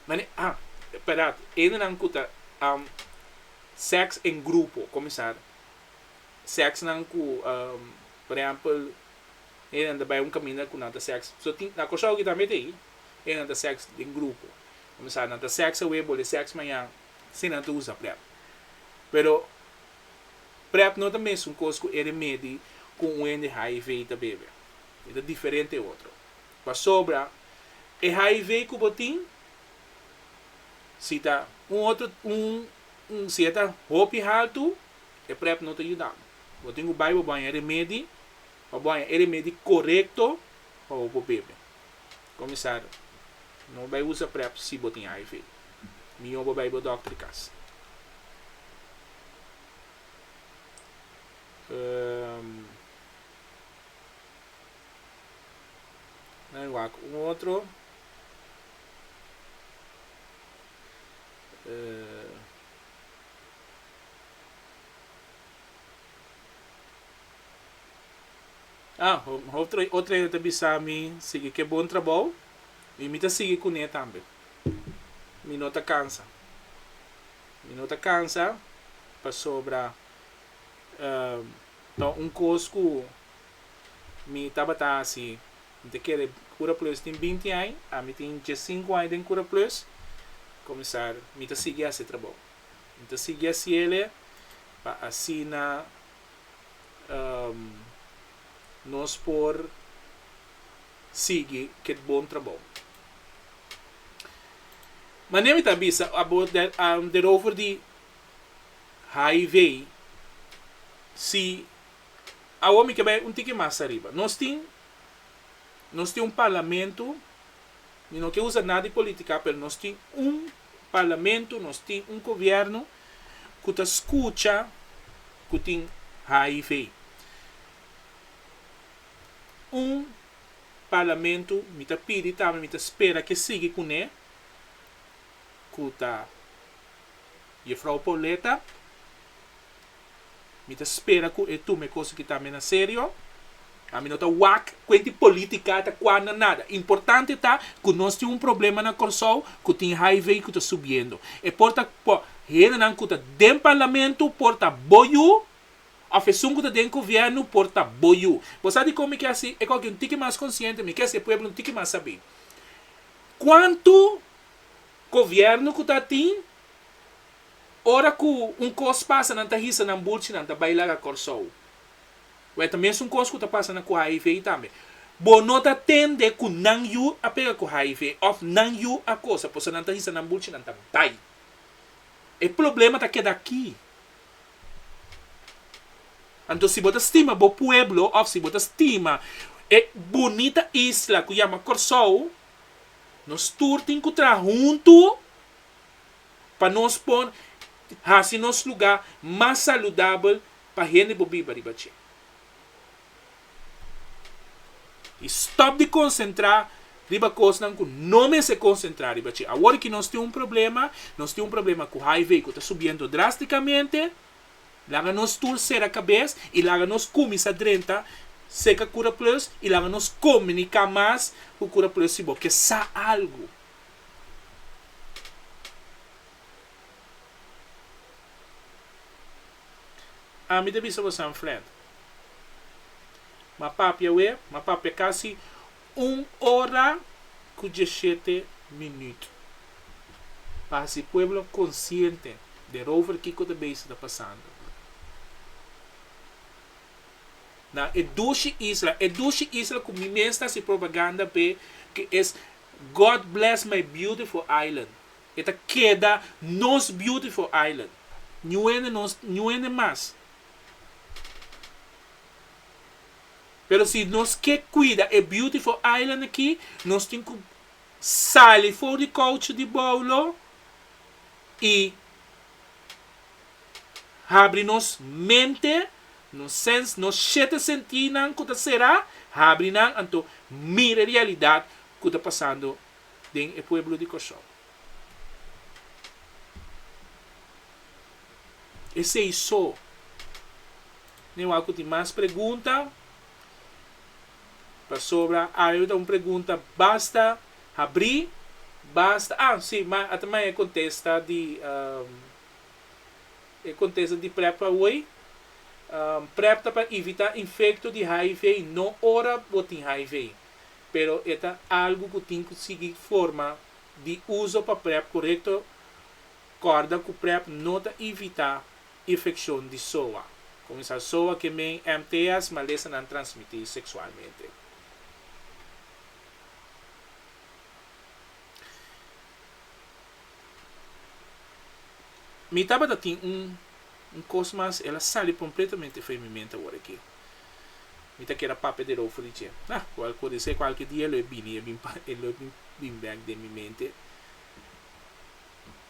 mane ah pèrdad hendenan ku ta sèks en grupo, kuminsá sèksnan ku por ehèmpel hendenan ta bai un kaminda ku nan ta sèks so tin na Kòrsou aki tambe ta ei hendenan ta sèks den grupo kuminsá nan ta sèks awe bole sèks mañan si nan ta usa prep pero prep no ta mesun kos ku e remedi ku un hende hiv ta bebe e ta diferente otro pasobra e hiv ku bo tin si ta un otro un si e ta hopi haltu. E prep no ta yuda bo. Bo tin ku bai bo baña e remedi pa bo haña e remedi korekto pa bo por bebe. Komisario, no bai usa prep si bo tin HIV. Mihó bo bai bo dòkter kas. Nan wak un otro. Ah, otro otro hende ta bisa mi sigui ke bon trabou y mi ta sigui cune tambe. Mi no ta cansa. Mi no ta cansa pasobra ta un cos cu mi tabata haci. Mi ta kere Cura Plus tin binti aña, ami tin diescinco aña den Cura Plus. Comenzar mi ta sigui haci e trabou. Mi ta sigui haciele pa asina nos por sigui ket bon trabou. Manera mi ta bisa abo derover di HIV, si awor mi ke bai un tiki mas ariba. Nos tin nos tin un parlamento, mi no ke usa nada di politica, pero nos tin un parlamento, nos tin un gobierno ku ta skucha ku tin HIV. Un parlamento mi ta pidi tambe mi ta spera ke sigui kuné ku ta Jefrouw Pauletta. Mi ta spera ku e tuma e kos aki tambe na serio. Ami no ta wak kuenti politica ta kua na nada. Importante ta ku nos tin un problema na Kòrsou ku tin HIV ku ta subiendo. E por ta hendenan ku ta den parlamento por ta bo yu òf esun ku ta den gobièrnu por ta bo yu. Bo sa dikon mi ke hasi e kòke un tiki mas konsiente, mi ke hasi e pueblo un tiki mas sabí. Kuantu gobièrnu ku ta tin ora ku un kos pasa nan ta hisa nan bulchi nan ta bai laga Kòrsou. Wè ta mesun kos ku ta pasa na ku HIV tambe. Bo no ta tende ku nan yu a pega ku HIV òf nan yu a kosa pasobra nan ta hisa nan bulchi nan ta bai. E problema ta keda aki. Anto si bo ta stima bo pueblo òf si bo ta stima e bunita isla ku yama Kòrsou, nos tur tin ku traha huntu pa nos por hasi nos lugá mas saludabel pa hende por biba riba dje. I stòp di konsentrá riba kosnan ku no mester konsentrá riba dje. Awor ki nos tin un problema, nos tin un problema ku HIV ku ta subiendo drástikamente, laga nos tur sera kabes i laga nos kuminsá drenta seka Cura Plus i laga nos komuniká mas ku Cura Plus si bo ke sa algu. Ami ta bisa bosan friend. M'a papia we, m'a papia kasi un ora ku dieshete minüt. Pa hasi pueblo konsiente derover kiko ta bezig ta pasando. Na e dushi isla, e dushi isla ku mi mes ta hasi propaganda p'e, ku es God bless my beautiful island. E ta keda nos beautiful island. Ñuene nos, ñuene mas. Pero si nos ke cuida e beautiful island aki, nos tin cu sali for di coucho di boulo y habri nos mente, nos sens, nos shete sentinan cu ta cera, habri nan anto mira e realidad cu ta pasando den e pueblo di Kòrsou. Esei so. Mi wak ku tin mas pregunta, pasobra awe ta un pregunta basta habrí, basta, ah si, ma a ta maya e kontesta di e kontesta di prep awoi. Prep ta pa evitá infekto di HIV, no ora bo tin HIV. Pero e ta algu ku tin ku sigui forma di uso pa prep korekto. Kòrda ku prep no ta evitá infekshon di soa. Kuminsá soa ke men MTS, malesanan transmití seksualmente. Mi tabata tin un un kos mas, el a sali kompletamente fo'i mi mente awor aki. Mi ta keda papia di rofu di dje. Ah, kual podisé kualke dia lo e bini, e bin pa, e lo bin bin bèk den mi mente.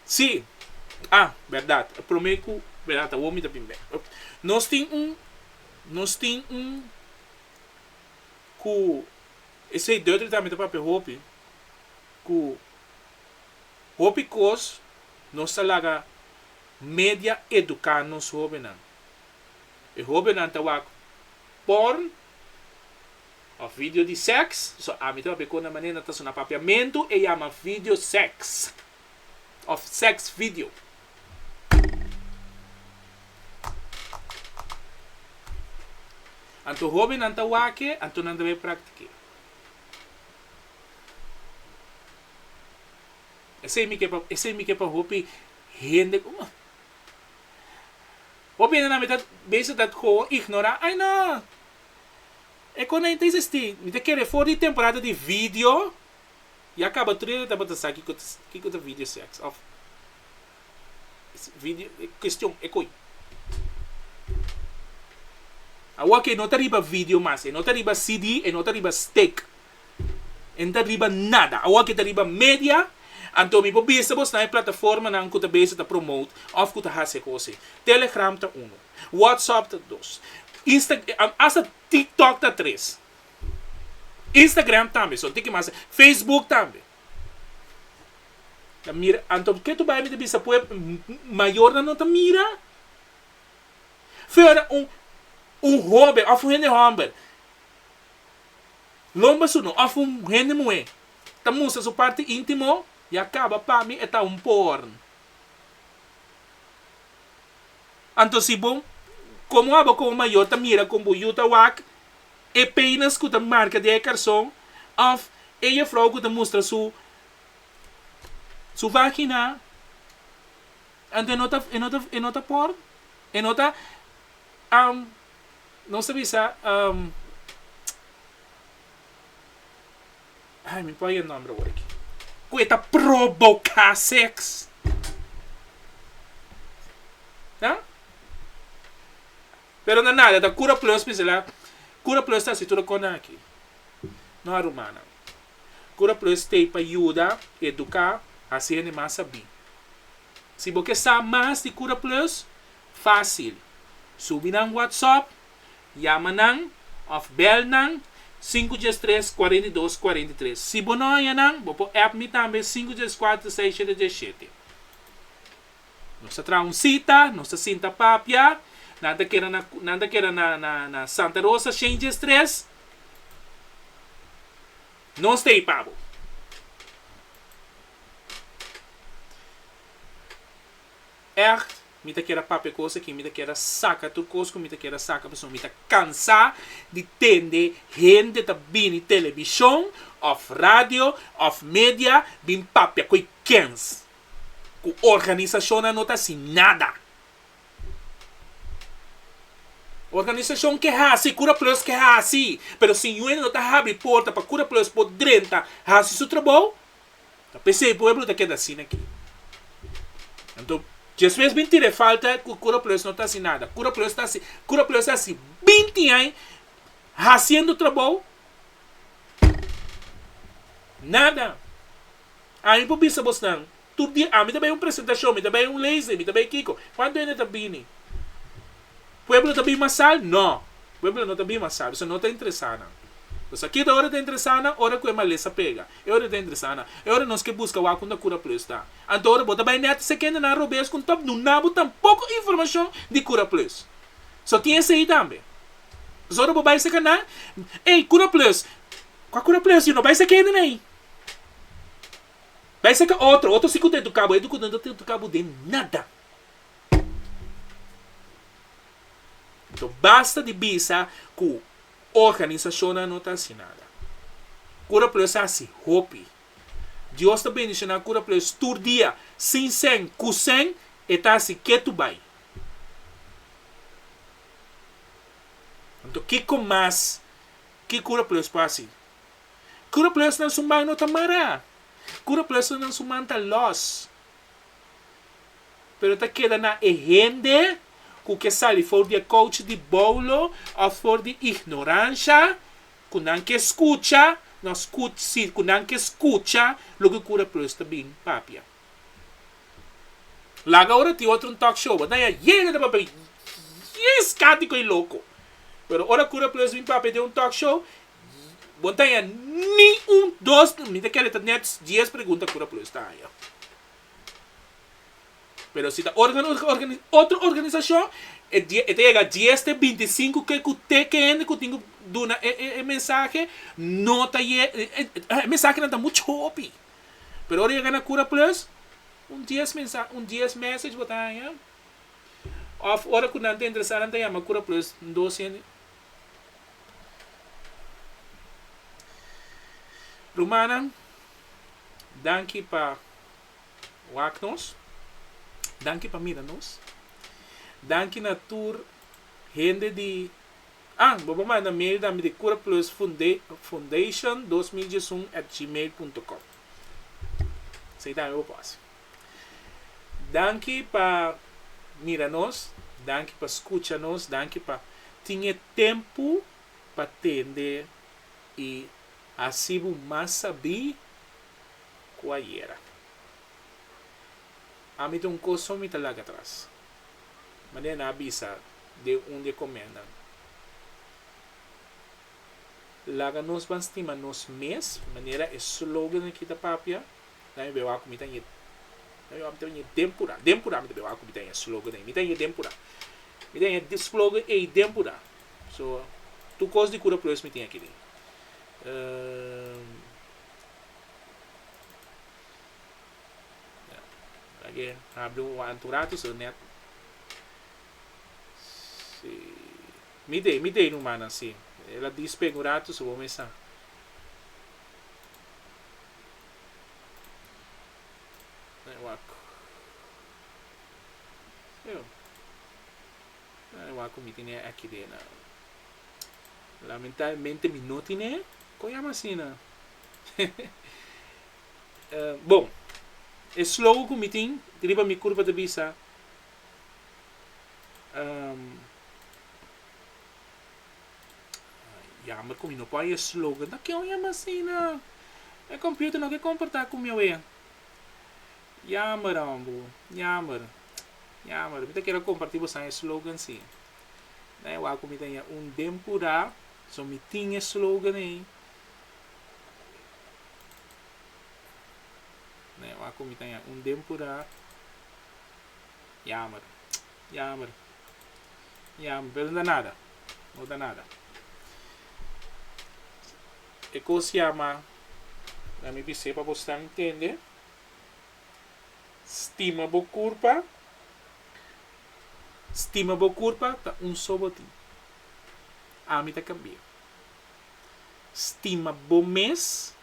Sí! Ah, bèrdat, e promé ku, bèrdat, awor mi ta bin bèk. Nos tin un, nos tin un ku, esei Duterte tambe ta papia hopi, ku hopi kos nos ta laga media eduká nos hóbennan. E hóbennan ta wak porn. Of video di sex, so ami ta papia ku na manera ta sona papiamentu e yama video sex of sex video. Anto hobennan ta wak e, anto nan ta bai praktik'é. Esei mi ke pa, esei mi ke pa hopi hende, hopi hende nan mi ta bisa ta gewoon ignorá, ai no, E kon nan ta existi? Mi ta kere for di temporada di video ya kaba tur hende tabata sa kiko ta kiko ta video sex of video e kestion e koi. Awor ke no ta riba video mas, e no ta riba CD, e no ta riba stick, e no ta riba nada. Awor ke ta riba media, anto mi por bisa bos nan e plataformanan ku ta bezig ta promote of ku ta hasi e kos ei. Telegram ta uno. WhatsApp ta dos. Insta hasta TikTok ta tres. Instagram tambe, so tiki mas. Facebook tambe. Ta mira, anto ke tu bai mi ta bisa pueb mayornan no ta mira? Fuera un un hoben of un hende homber lomba su no of un hende muhe ta mustra su parti intimo ya kaba pa mi e ta un porn. Anto si bo komo abo komo mayor ta mira kon bo yu ta wak e penas ku ta marka den e karson òf e jefrou ku ta mustra su su vagina, anto e no ta e no ta e no ta por e no ta nos ta bisa Ay, mi por haya e nomber awor aki. Ku e ta proboká seks. Ya? Pero na nada, ta Cura Plus bisa la. Cura Plus ta hasi tur e konan aki. No a rumannan. Cura Plus t'ei pa yuda, eduká, hasi hende mas sabí. Si bo ke sa mas di Cura Plus, fásil. Subi nan WhatsApp, Yama nan of bel nan 513 42 43. Si bo no haña nan, bo por app mi tambe 514 617. Nos ta traha un sita, nos ta sinta papia, nan ta keda na nan ta keda na na na Santa Rosa 613. Nos ta ei pa bo. Echt, mi ta keda papia kos aki, mi ta keda saka tur kos ku mi ta keda saka pasobra mi ta kansa di tende hende ta bini telebishon òf radio òf media bin papia ku e kens ku organisashonnan no ta hasi nada. Organisashon ke hasi, Cura Plus ke hasi, pero si niun hende no ta habri porta pa Cura Plus por drenta hasi su trabou, Ta p'esei pueblo ta keda asina aki. Anto despues bin tira e falta ku Cura Plus no ta hasi nada. Cura Plus ta hasi, Cura Plus a hasi binti aña hasiendo trabou, nada. Ami por bisa bosnan, tur dia ami ta bai un presentashon, mi ta bai un lezing, mi ta bai kiko, kuantu hende ta bini? Pueblo ta bin masal? No, pueblo no ta bin masal, pasobra no ta interesá nan. Pasobra ki ta ora ta interesá nan? Ora ku e malesa pega. E ora ta interesá nan. E ora nos ke buska wak unda Cura Plus ta. Anto ora bo ta bai nèt se kende nan robes ku ta duna bo tampoko informashon di Cura Plus. So tin esei tambe. Pasobra ora bo bai seka nan, ey Cura Plus, kua Cura Plus? Yo no bai se kende nan ei. Bai seka otro, otro si ku ta eduká bo, e ku no ta eduká bo den nada. Anto basta di bisa ku Organisashonnan no ta hasi nada. Cura Plus a hasi hopi. Dios ta bendishoná Cura Plus tur dia, sin sèn, ku sèn, e ta hasi ketu bai. Anto kiko mas ki Cura Plus por hasi? Cura Plus nan su man no ta mará. Cura Plus nan su man ta lòs. Pero ta keda na e hende ku ke sali for di e kouchi di boulo òf for di ignoransha ku nan ke skucha, no skuch si ku nan ke skucha loke Cura Plus ta bin papia. Laga ora tin otro un talk show, bo ta haña yega ta papia yes kátiko i loko. Pero ora Cura Plus bin papia den un talk show, bo no ta haña ni un dos, mi ta kere ta nèt dies pregunta Cura Plus ta haña. Pero si ta otro organisashon, e ta yega dies te 25 ke ku te ke hende ku tin ku duna e e e mensahe no ta ye e mensahenan ta mucho hopi. Pero ora yega na Cura Plus un dies mensa un dies message bo ta haña of ora ku nan ta interesá nan ta yama Cura Plus dos hende. Rumannan danki pa wak nos, danki pa mira nos, danki na tur hende di ah bo por manda mail tambe di curaplus foundation 2011 at gmail punto com esei tambe bo por hasi. Danki pa mira nos, danki pa skucha nos, danki pa tin e tempu pa tende i hasi bo mas sabí ku ayera. Ami ta un kos so mi ta laga atras. Manera nan a bisa den un di e komennan, Laga nos ban stima nos mes, manera e slogan aki ta papia, nan mi bai wak ku mi ta ñe, nan mi wak mi ta ñe den pura, den pura mi ta bai wak ku mi ta ñe slogan ei, mi ta ñe den pura, mi ta ñe slogan ei den pura. So, tur kos di Cura Plus mi tin aki den. Lage habri un wanta un rato so net. Si. Mi dei, mi dei rumannan si. El a dispega un rato so bo mesa. Wak. Yo. Wak ku mi tene aki den. Lamentablemente mi no tine. Kon yama asina? Bon, e slogan ku mi tin riba mi kurpa ta bisa, Jammer ku mi no por haña e slogan. Ta ken yama asina? E computer no ke komportá ku mi awe. Jammer hombo, jammer, jammer. Mi ta kere kompartí boso e slogan si. Nan e wak ku mi ta haña un den purá, so mi tin e slogan ei. Nee, wak ku mi ta un den pura. Jammer, jammer, jammer, pero no ta nada, no ta nada. E kos yama, na mi bis'é pa bosnan tende, stima bo kurpa, stima bo kurpa ta un so bo tin. Ami ta kambia. Stima bo mes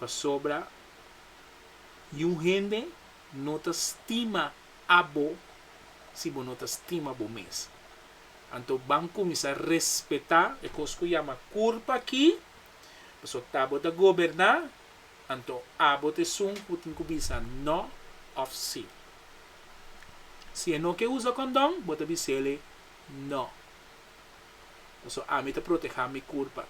pasobra niun hende no ta stima abo si bo no ta stima bo mes. Anto ban kuminsá respetá e kos ku yama kurpa aki, pasobra ta bo ta goberná, anto abo ta esun ku tin ku bisa no òf sí. Si e no ke usa kondon, bo ta bis'el no. Pasobra ami ta protehá mi kurpa.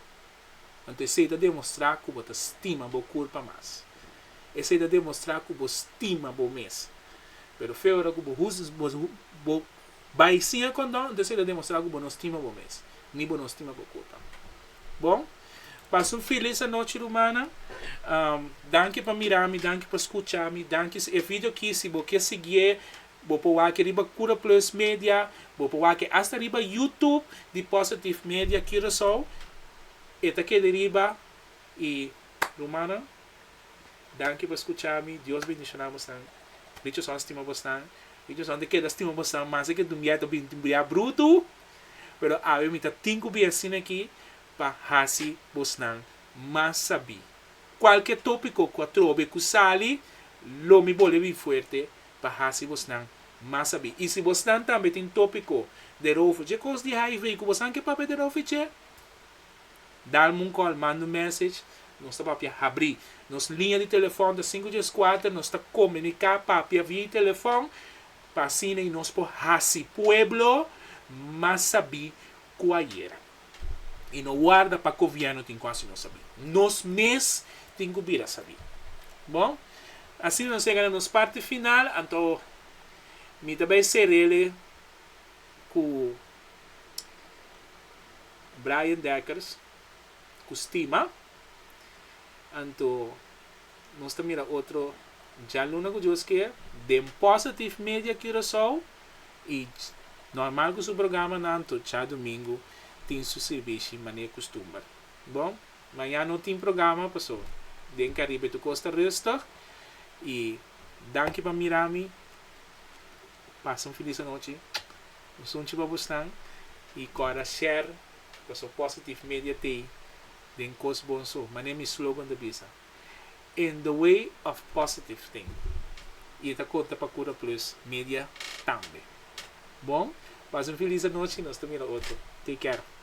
Anto esei ta demostrá ku bo ta stima bo kurpa mas. Esei ta demostrá ku bo stima bo mes. Pero fe ora ku bo hus bo bo bai sin e kondon, anto esei ta demostrá ku bo no stima bo mes, ni bo no stima bo kurpa. Bon, pasa un felis anochi rumannan. Danki pa mira mi, danki pa skucha mi, danki si e video aki si bo ke siguié Bo por wak riba Cura Plus Media, bo por wak hasta riba YouTube di Positive Media Curaçao. E ta keda riba y rumannan danki pa scucha mi, Dios bendiciona bosnan, Richardson stima bosnan, Richardson ta keda stima bosnan mas ke dumia ta bin bria brutu, pero awe mi ta tin cu bin asina aki pa haci bosnan mas sabi. Cualke topico cu atrobe cu sali lo mi bole bin fuerte pa hasi bosnan mas sabí. I si bosnan tambe tin tópiko derover dje kos di hiv ku bosnan ke papia derover dje, dalme un kòl, manda un message, nos ta papia habrí. Nos liña di telefòn ta sinku djes kuater, nos ta komuniká papia via telefòn pa asina i nos por hasi pueblo mas sabí ku ayera. I no warda pa gobièrnu tin ku hasi nos sabí. Nos mes tin ku bira sabí. Bon, asina nos yega na nos parti final, anto mi ta bai ser'el ku Brian Dekkers ku stima. Anto nos ta mira otro djaluna ku Dios kier den Positive Media Curaçao. I normal ku su programanan to djadumingu. tin su sirbishi manera kustumber. Bon, mañan no tin programa paso den Caribe tur kos ta rustig i danki pa mira mi. Pasa un felis anochi. Un sunchi pa bosnan i kòrda share paso Positive Media t'ei den kos bon so manera mi slogan ta bisa In the way of positive thing i e ta konta pa Cura Plus Media tambe. Bon, pasa un felis anochi nos ta mira otro. Take care.